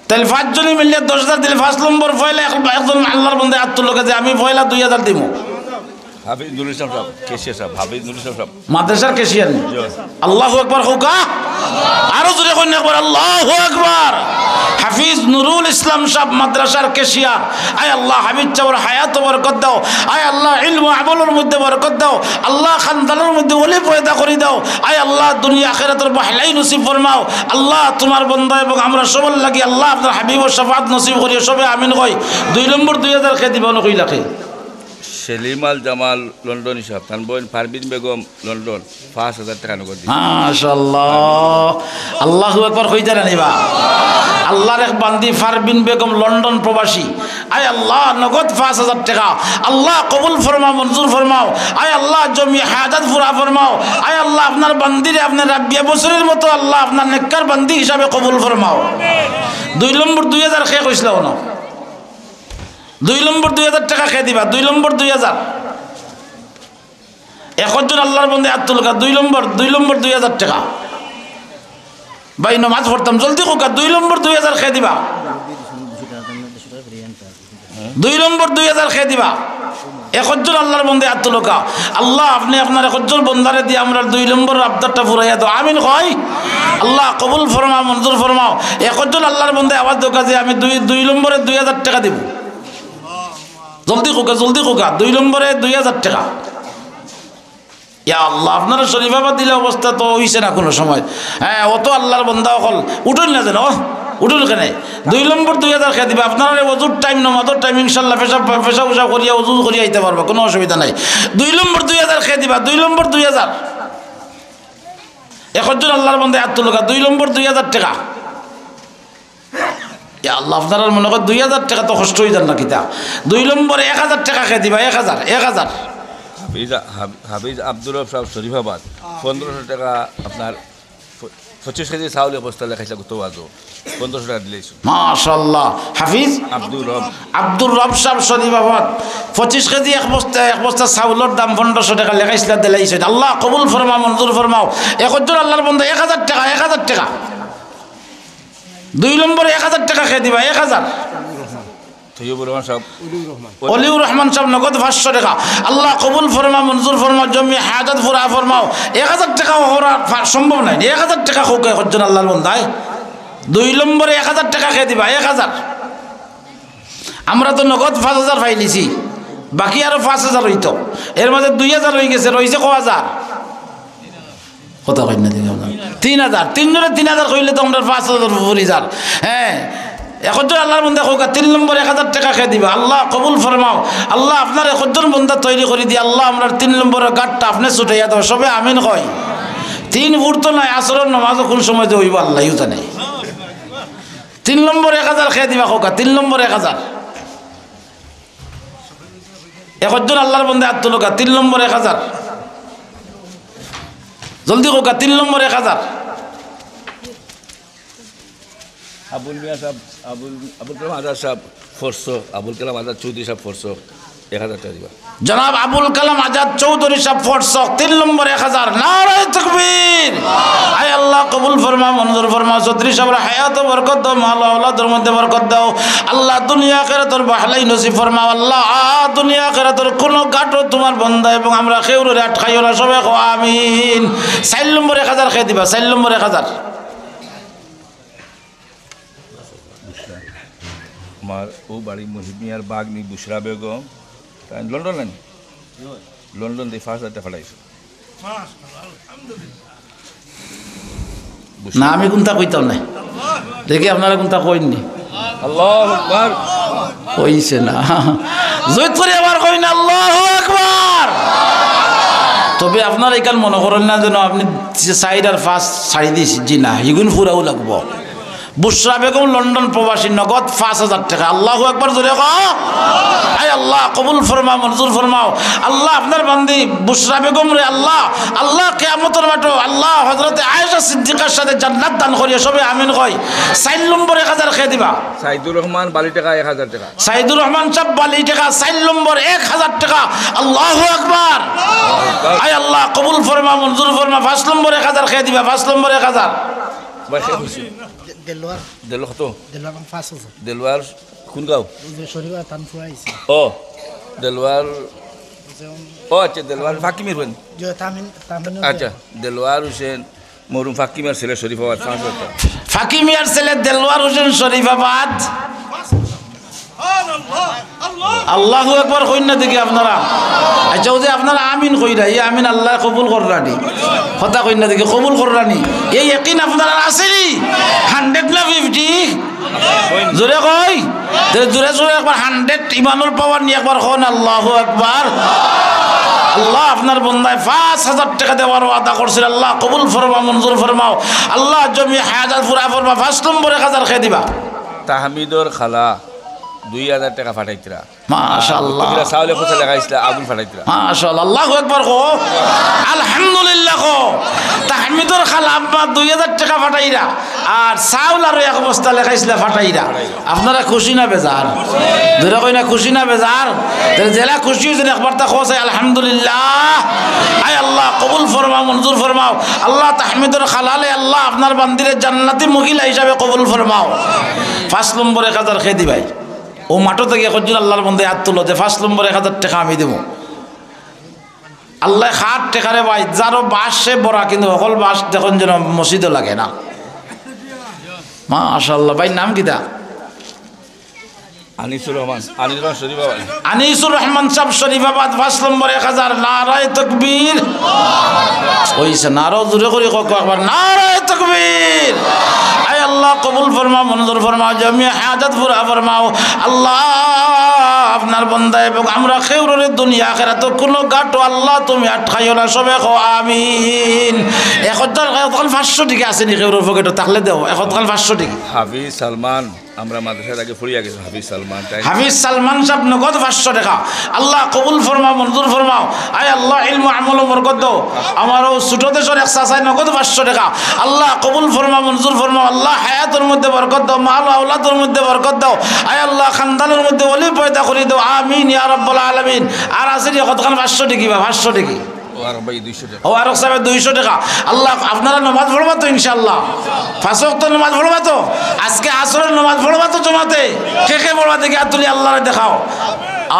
তাইলে পাঁচজনে মিলিয়া দশ হাজার দিলে পাঁচ নম্বর পয়লা এক-, একজন আল্লাহর বন্দায় আত তুলউক্কা যে আমি পয়লা দুই হাজার দিমু। হাফিজ নুরুল ইসলাম সাহেব, ক্যাশিয়ার সাহেব, হাফিজ নুরুল ইসলাম সাহেব। মাদ্রাসার ক্যাশিয়ার নি? জি। আল্লাহু আকবার কউক্কা। আরো জোরে কইন একবার, আল্লাহু আকবার। হাফিজ নুরুল ইসলাম সাহেব মাদ্রাসার ক্যাশিয়ার। আয় আল্লাহ, হাফিজ সাহেবর হায়াতো বরকত দেও। আয় আল্লাহ, ইলম আমলর মধ্যে বরকত দেও। আল্লাহ, খানদানর মধ্যে ওলি পয়দা করি দেও। আয় আল্লাহ, দুনিয়া আখিরাতর ভালাই নসিব ফরমাও। আল্লাহ, তুমার বন্দা এবং আমরা সবার লাগি আল্লাহ আপনার হাবিবর শাফাআত নসিব করিও, সবে আমিন কই। দুই নম্বর দুই হাজার কে দিবা, অনো কইলা কে? সেলিম আল জামাল লন্ডনী সাহেব, তান বইন পারভিন বেগম লন্ডন, পাঁচ হাজার টেকা নগদ দিছে। মাশাআল্লাহ। আল্লাহু আকবার কইতা না নি বা? আল্লাহর এক বান্দি পারভিন বেগম লন্ডন প্রবাসী। আয় আল্লাহ, নগদ পাঁচ হাজার টেকা। আল্লাহ কবুল ফরমাও, মঞ্জুর ফরমাও। আয় আল্লাহ, জমি হাজত পুরা ফরমাও। আয় আল্লাহ, আপনার বান্দিরে আপনে রাব্বিয়া বসরির মতো আল্লাহ আপনার নেককার বান্দি হিসাবে কবুল ফরমাও। দুই নম্বর দুই হাজার কে কইছলা অনো? দুই নম্বর দুই হাজার টেকা কে দিবা? দুই নম্বর দুই হাজার। একজন আল্লাহর বন্দায় আত তুলউক্কা, দুই নম্বর, দুই নম্বর দুই হাজার টেকা। ভাই, নমাজ পড়তাম, জলদি কউক্কা, দুই নম্বর দুই হাজার কে দিবা? দুই নম্বর দুই হাজার কে দিবা? একজন আল্লাহর বন্দায় আত তুলউক্কা। আল্লাহ, আপনে আপনার একজন বন্দারে দিয়া আমরার দুই নম্বর আবদারটা পুরাইয়া দেও। আমিন কই। আল্লাহ কবুল ফরমাও, মঞ্জুর ফরমাও। একজন আল্লাহর বন্দায় আওয়াজ দেউক্কা যে আমি দুই, দুই নম্বরে দুই হাজার টেকা দিমু। জলদি কউক্কা, জলদি কউক্কা, দুই নম্বরে দুই হাজার টেকা। ইয়া আল্লাহ, আপনারা শরীফাবাদ দিলে অবস্থা তো অইছে না কুনু সময়। হ্যাঁ, অত আল্লাহর বন্দা অকল, উঠইন না যেন, উঠইন কেনে? দুই নম্বর দুই হাজার কে দিবা? আপনারারে অজুর টাইম, নমাজর টাইম, ইনশাআল্লাহ, পেশাব, পেশাব উশাব করিয়া, অজু করিয়া আইতা পারবা, কুনু অসুবিধা নাই। দুই নম্বর দুই হাজার কে দিবা? দুই নম্বর দুই হাজার। একজন আল্লাহর বন্দায় আত তুলউক্কা, দুই নম্বর দুই হাজার টেকা। ইয়া আল্লাহ, আপনারার মনে কয় দুই হাজার টেকা তো কষ্ট অইযার না কিতা? দুই নম্বরে এক হাজার টেকা কে দিবা? এক হাজার, এক হাজার। হাফিজ, হাফ-, হাফিজ আব্দুর রব সাহেব শরীফাবাদ, পনেরোশো টেকা আপনার প-, পঁচিশ কেজি চাউল এক বস্তা লেখাইছে গত ওয়াজো, পনেরোশো টেকা দিলাইছইন। মাশাআল্লাহ। হাফিজ আব্দুর রব। আব্দুর রব সাহেব শরীফাবাদ, পঁচিশ কেজি এক বস্তা, এক বস্তা চাউলর দাম পনেরোশো টেকা লেখাইছলা, দিলাইছইন। আল্লাহ কবুল ফরমাও, মঞ্জুর ফরমাও। একজন আল্লাহর বন্দা এক হাজার টেকা, এক হাজার টেকা। দুই নম্বরে এক হাজার টেকা কে দিবা? এক হাজার। তৈয়বুর রহমান সাহেব। অলিউর রহমান সাহেব নগদ পাঁচশো টেকা। আল্লাহ কবুল ফরমাও, মঞ্জুর ফরমাও, জমি হাজত পুরা ফরমাও। এক হাজার টেকা অরা পা-, সম্ভব নায়। এক হাজার টেকা কউক্কা একজন আল্লাহর বন্দায়। দুই নম্বরে এক হাজার টেকা কে দিবা? এক হাজার। আমরা তো নগদ পাঁচ হাজার পাইলিছি, বাকি আরো পাঁচ হাজার অইতো। এর মাঝে দুই হাজার অইগেছে, রইছে কয় হাজার? কথা কইন না দেখি আপনারা। তিন হাজার, তিনজনে তিন হাজার কইলে তো আমরার পাঁচ হাজার পড়ি যার। হ্যাঁ, একজন আল্লাহর বন্দা কউক্কা, তিন নম্বর এক হাজার টেকা কে দিবা? আল্লাহ কবুল ফরমাও। আল্লাহ আপনার একজন বন্দা তৈরি করি দিয়া, আল্লাহ আমরার তিন নম্বরর গাঁটটা আপনে ছুটাইয়া দেও। সবে আমিন কই। তিন ফুট তো নাই, আসরর নমাজও কুন সময় যে অইবো আল্লায়উ জানে। তিন নম্বর এক হাজার কে দিবা কউক্কা, তিন নম্বর এক হাজার। একজন আল্লাহর বন্দা আত তুলউক্কা, তিন নম্বর এক হাজার। জলদি কউক্কা, তিন নম্বর এক হাজার। আবুল মিয়া সাব, আবুল, আবুল কালাম আজাদ সাব ফরছইন, আবুল কালাম আজাদ চৌধুরী সাব ফরছইন, এক হাজার টেকা দিবা। জনাব আবুল কালাম আজাদ চৌধুরী সাব ফরছইন, তিন নম্বর এক হাজার। নারায়ে তাকবীর। আয় আল্লাহ, কবুল ফরমা, মঞ্জুর ফরমা। চৌধুরী সাবর হায়াতো বরকত দেও, মাল আওলাদর মধ্যে বরকত দেও। আল্লাহ, দুনিয়া আখিরাতর ভালাই নসিব ফরমাও। আল্লাহ, দুনিয়া আখিরাতর কুনু ঘাটো তুমার বন্দা এবং আমরা কেউরে আটকাইও না, সবে কও আমিন। চাইর নম্বর এক হাজার কে দিবা, চাইর নম্বর এক হাজার। আমার অউ বাড়ি মহিমিয়ার বাগনি বুশরা বেগম, তাইন লন্ডন নানি? লন্ডন দি পাঁচ হাজার টেকা পাঠাইছইন। না, আমি কুনতা কইতাম নায়। দেখি আপনারা কুনতা কইন নি? আল্লাহু আকবার। কইছে না। জোর করি আবার কইন, আল্লাহু আকবার। তবে আপনারা ইখান মনো করইন না যেন আমি চাইর আর পাঁচ ছাড়ি দিছি, জি না, ইগুন পুরাও লাগবো। বুশরা বেগম লন্ডন প্রবাসী, নগদ পাঁচ হাজার টেকা। আল্লাহু আকবার, জোরে কও। আয় আল্লাহ, কবুল ফরমাও, মঞ্জুর ফরমাও। আল্লাহ, আপনার বান্দি বুশরা বেগমরে আল্লাহ, আল্লাহ, কিয়ামতর মাঠো আল্লাহ, হযরতে আয়েশা সিদ্দিকার সাথে জান্নাত দান করিও। সবে আমিন কই। চাইর নম্বর এক হাজার কে দিবা? সাইদুর রহমান বালি টেকা এক হাজার টেকা। সাইদুর রহমান সাব বালি টেকা, চাইর নম্বর এক হাজার টেকা। আল্লাহু আকবার। আয় আল্লাহ, কবুল ফরমা, মঞ্জুর ফরমা। পাঁচ নম্বর এক হাজার কে দিবা? পাঁচ নম্বর এক হাজার। ভাই, শেষ অইছে। দে-, দেলোয়ার। দেলোয়ার কত? দেলোয়ার পাঁচ হাজার। দেলোয়ার কোন গাঁও? ওই যে শরীফা তান ফুয়া আইছে। ও, দেলোয়ার। ও আচ্ছা, দেলোয়ার ফাকিমের বোন। যে তামিন, তামিন। আচ্ছা, দেলোয়ার হোসেন, মরহুম ফাকিমের ছেলে শরীফাবাদ, পাঁচ হাজার টেকা। ফাকিমিয়ার ছেলে দেলোয়ার হোসেন শরীফাবাদ। আল্লাহু আকবার কইন না দেখি আপনারা। আচ্ছা, অউ যে আপনারা আমিন কইরা, ই আমিন আল্লায় কবুল কররা নি? কথা কইন না দেখি, কবুল কররা নি? এই ইয়াকিন আপনারার আছে নি? Hundred না fifty? জোরে কই? তে জোরে জোরে একবার hundred ইমানর power নিয়া একবার কইন, আল্লাহু আকবার। আল্লাহ, আপনার বন্দায় পাঁচ হাজার টেকা দেওয়ার ওয়াদা করছিল, আল্লাহ কবুল ফরমাও, মঞ্জুর ফরমাও। আল্লাহ, জমি হাজাত পুরা ফরমাও। পাঁচ নম্বর এক হাজার কে দিবা? তাহমিদর খালা দুই হাজার টেকা পাঠাইতরা। মাশাআল্লাহ। আর চাউলে পয়সা লেখাইছলা, আগুন ফাটাইতরা। মাশাআল্লাহ, আল্লাহু আকবার কও, আলহামদুলিল্লাহ কও। তাহমিদর খালা আম্মা দুই হাজার টেকা ফাটাইরা, আর চাউল আরো এক বস্তা লেখাইছলা ফাটাইরা। আপনারা খুশি না বেজার? জোরে কই না, খুশি না বেজার? তাইলে যেলা খুশি অইছইন একবার তা কও চাই, আলহামদুলিল্লাহ। আয় আল্লাহ, কবুল ফরমাও, মঞ্জুর ফরমাও। আল্লাহ, তাহমিদর খালারে আল্লাহ আপনার বান্দিরে জান্নাতি মহিলা হিসাবে কবুল ফরমাও। পাঁচ নম্বর এক হাজার কে দিবায়? অউ মাঠো থাকি কয়জন আল্লাহর বন্দায় আত তুলো যে পাঁচ নম্বর এক হাজার টেকা আমি দিমু। আল্লায় কার টেকারে ভাই, যারও বাশ সে ভরা, কিন্তু হকল বাশ দেখইন যেন মসজিদও লাগে না। মাশাআল্লাহ, ভাইর নাম কিতা? আনিসুর রহমান, আনিসুর রহমান শরীফাবাদ। আনিসুর রহমান সাব শরীফাবাদ, পাঁচ নম্বর এক হাজার, নারায়ে তাকবীর। অইছে না, আরো জোরে করি কউক্কা একবার, নারায়ে তাকবীর। আয় আল্লাহ, কবুল ফরমাও, মঞ্জুর ফরমাও, জমি হাজাত পুরা ফরমাও। আল্লাহ, আপনার বন্দা এবং আমরা কেউররে দুনিয়া আখেরাতো কুনু ঘাটো আল্লাহ তুমি আটকাইও না, সবে কও আমিন। এক হাজার, এক হাজার পাঁচশো টেকা আছে নি কেউরর পকেটো? থাকলে দেও, এক হাজার পাঁচশো টেকা। হাফিজ সালমান। আমরা মাদ্রাসাত আগে পড়িয়া গেছি হাফিজ সালমান, তাইন হাফিজ সালমান সাব নগদ পাঁচশো টেকা। আল্লাহ কবুল ফরমাও, মঞ্জুর ফরমাও। আয় আল্লাহ, ইলমো আমলো বরকত দেও। আমার অউ ছোট দেশর এক চাচায় নগদ পাঁচশো টেকা। আল্লাহ কবুল ফরমাও, মঞ্জুর ফরমাও। আল্লাহ হায়াতর মধ্যে বরকত দেও, মাল আওলাদর মধ্যে বরকত দেও। আয় আল্লাহ, খানদানর মধ্যে ওলি পয়দা করি দেও। আমিন ইয়া রাব্বাল আলামিন। আর আছে নি কতখান পাঁচশো টেকা বা পাঁচশো টেকা? ও আর ভাই দুইশো টেকা। ও আরক সাবে দুইশো টেকা। আল্লাহ, আপনারা নমাজ পড়বা তো ইনশাআল্লাহ? পাঁচ ওয়াক্ত নমাজ পড়বা তো? আজকে আসরের নমাজ পড়বা তো জমাতে? কে কে পড়বা দেখি আত তুলি আল্লাহরে দেখাও।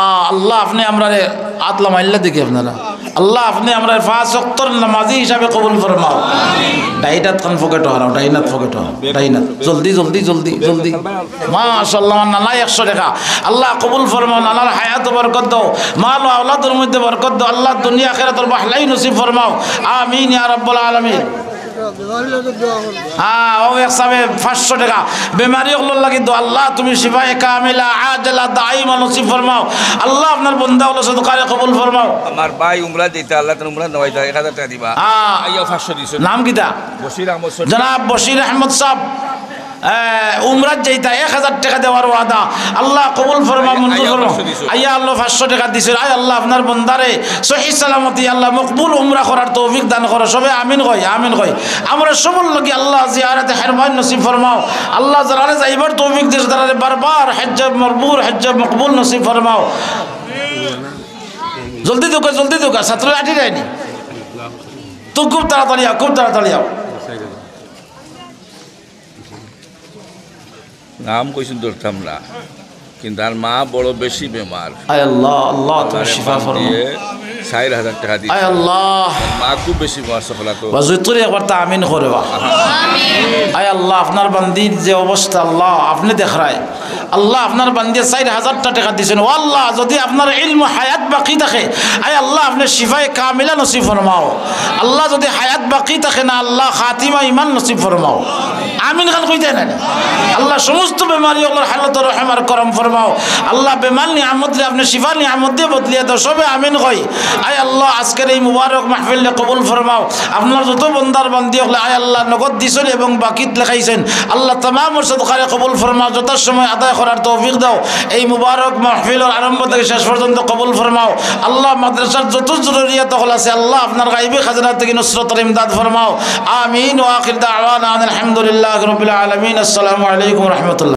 আ, আল্লাহ, আপনে আমরারে আত লামাইল্লা দেখি আপনারা। আল্লাহ, আপনে আমরারে পাঁচ ওয়াক্তর নমাজি হিসাবে কবুল ফরমাও। ডাইন আতখান পকেটো হারাও, ডাইন আত পকেটো হারাও, ডাইন আত। জলদি, জলদি, জলদি, জলদি। মাশাআল্লাহ, আমার নানায় একশো টেকা। আল্লাহ কবুল ফরমাও, নানার হায়াতো বরকত দেও, মাল ও আওলাদর মধ্যে বরকত দেও। আল্লাহ দুনিয়া আখিরাতর ভালাই নসিব ফরমাও। আমিন ইয়া রাব্বাল আলামিন। হ্যাঁ, অউ এক সাবে পাঁচশো টেকা। বেমারি অকলর লাগি দোয়া, আল্লাহ তুমি শিফায়ে কামিলা, আজেলা, দাইমা নসিব ফরমাও। আল্লাহ আপনার বন্দা অকলর সদকারে কবুল ফরমাও। আমার ভাই উমরা দিতা, আল্লাহ তাআলা উমরা নেওয়াইতা, এক হাজার টেকা দিবা। হ্যাঁ। আইয়া পাঁচশো দিছে। নাম কিতা? বশির আহমদ সৈয়দ। জনাব বশির আহমদ সাব। আহ, উমরাত যাইতা, এক হাজার টেকা দেওয়ার ওয়াদা। আল্লাহ কবুল ফরমাও, মঞ্জুর ফরমাও। আইয়া আল্লাহ পাঁচশো টেকা দিছইন। আয় আল্লাহ, আপনার বন্দারে সহি সালামতি আল্লাহ মকবুল উমরা করার তৌফিক দান করো। সবে আমিন কই, আমিন কই। আমরা সবর লাগি আল্লাহ জিয়ারতে হেরমাইন নসিব ফরমাও। আল্লাহ যারারে যাইবার তৌফিক দিছো, তারারে বারবার হজ্জে মকবুল, হজ্জে মকবুল নসিব ফরমাও। জলদি দেউক্কা, জলদি দেউক্কা, ছাত্র আটি যায়নি। তো খুব তাড়াতাড়ি আও, খুব তাড়াতাড়ি আও। নাম কইছইন ধরতাম না, কিন্তু তার মা বড় বেশি বেমার। আয় আল্লাহ, আল্লাহ, তুমি আল্লাহরে শিফা ফরমাও। চাইর হাজার টেকা দিছে। আয় আল্লাহ। মা খুব বেশি বেমার, সফলা তো। বা জুইতুরি একবার তা আমিন করে বা। আয় আল্লাহ, আপনার বান্দির যে অবস্থা, আল্লাহ, আপনে দেখরায়। আল্লাহ, আপনার বান্দিয়ে চাইর হাজারটা টেকা দিছইন। ও আল্লাহ, যদি আপনার ইলম হায়াত বাকি থাকে, আয় আল্লাহ, আপনে শিফায়ে কামিলা নসিব ফরমাও। আল্লাহ, যদি হায়াত বাকি থাকে না, আল্লাহ, খাতিমা ইমান নসিব ফরমাও। আমিন খান কইতা নানি? আল্লাহ, সমস্ত বেমারি অকলর হালত রহম আর করম ফরমাও। আল্লাহ, বেমার নিয়ামতরে আপনে শিফা নিয়ামত দিয়া বদলিয়া দেও। সবে আমিন কই। আয় আল্লাহ, আজকের এই মুবারক মাহফিলরে কবুল ফরমাও। আপনার যত বন্দার বান্দি অকলে, আয় আল্লাহ, নগদ দিছইন এবং বাকিত লেখাইছইন, আল্লাহ, তামামর সদকারে কবুল ফরমাও। যথাসময় আদায় করার তৌফিক দাও। এই মুবারক মাহফিলর আরম্ভ থেকে শেষ পর্যন্ত কবুল ফরমাও। আল্লাহ, মাদ্রাসার যত জরুরিয়াত অকল আছে, আল্লাহ, আপনার গাইবী খাজানা থেকে নুসরত আর ইমদাদ ফরমাও। আমিন। ওয়া আখির দাওয়ানা আনিল হামদুলিল্লাহি রাব্বিল আলামিন। আসসালামু আলাইকুম ওয়া রাহমাতুল্লাহ।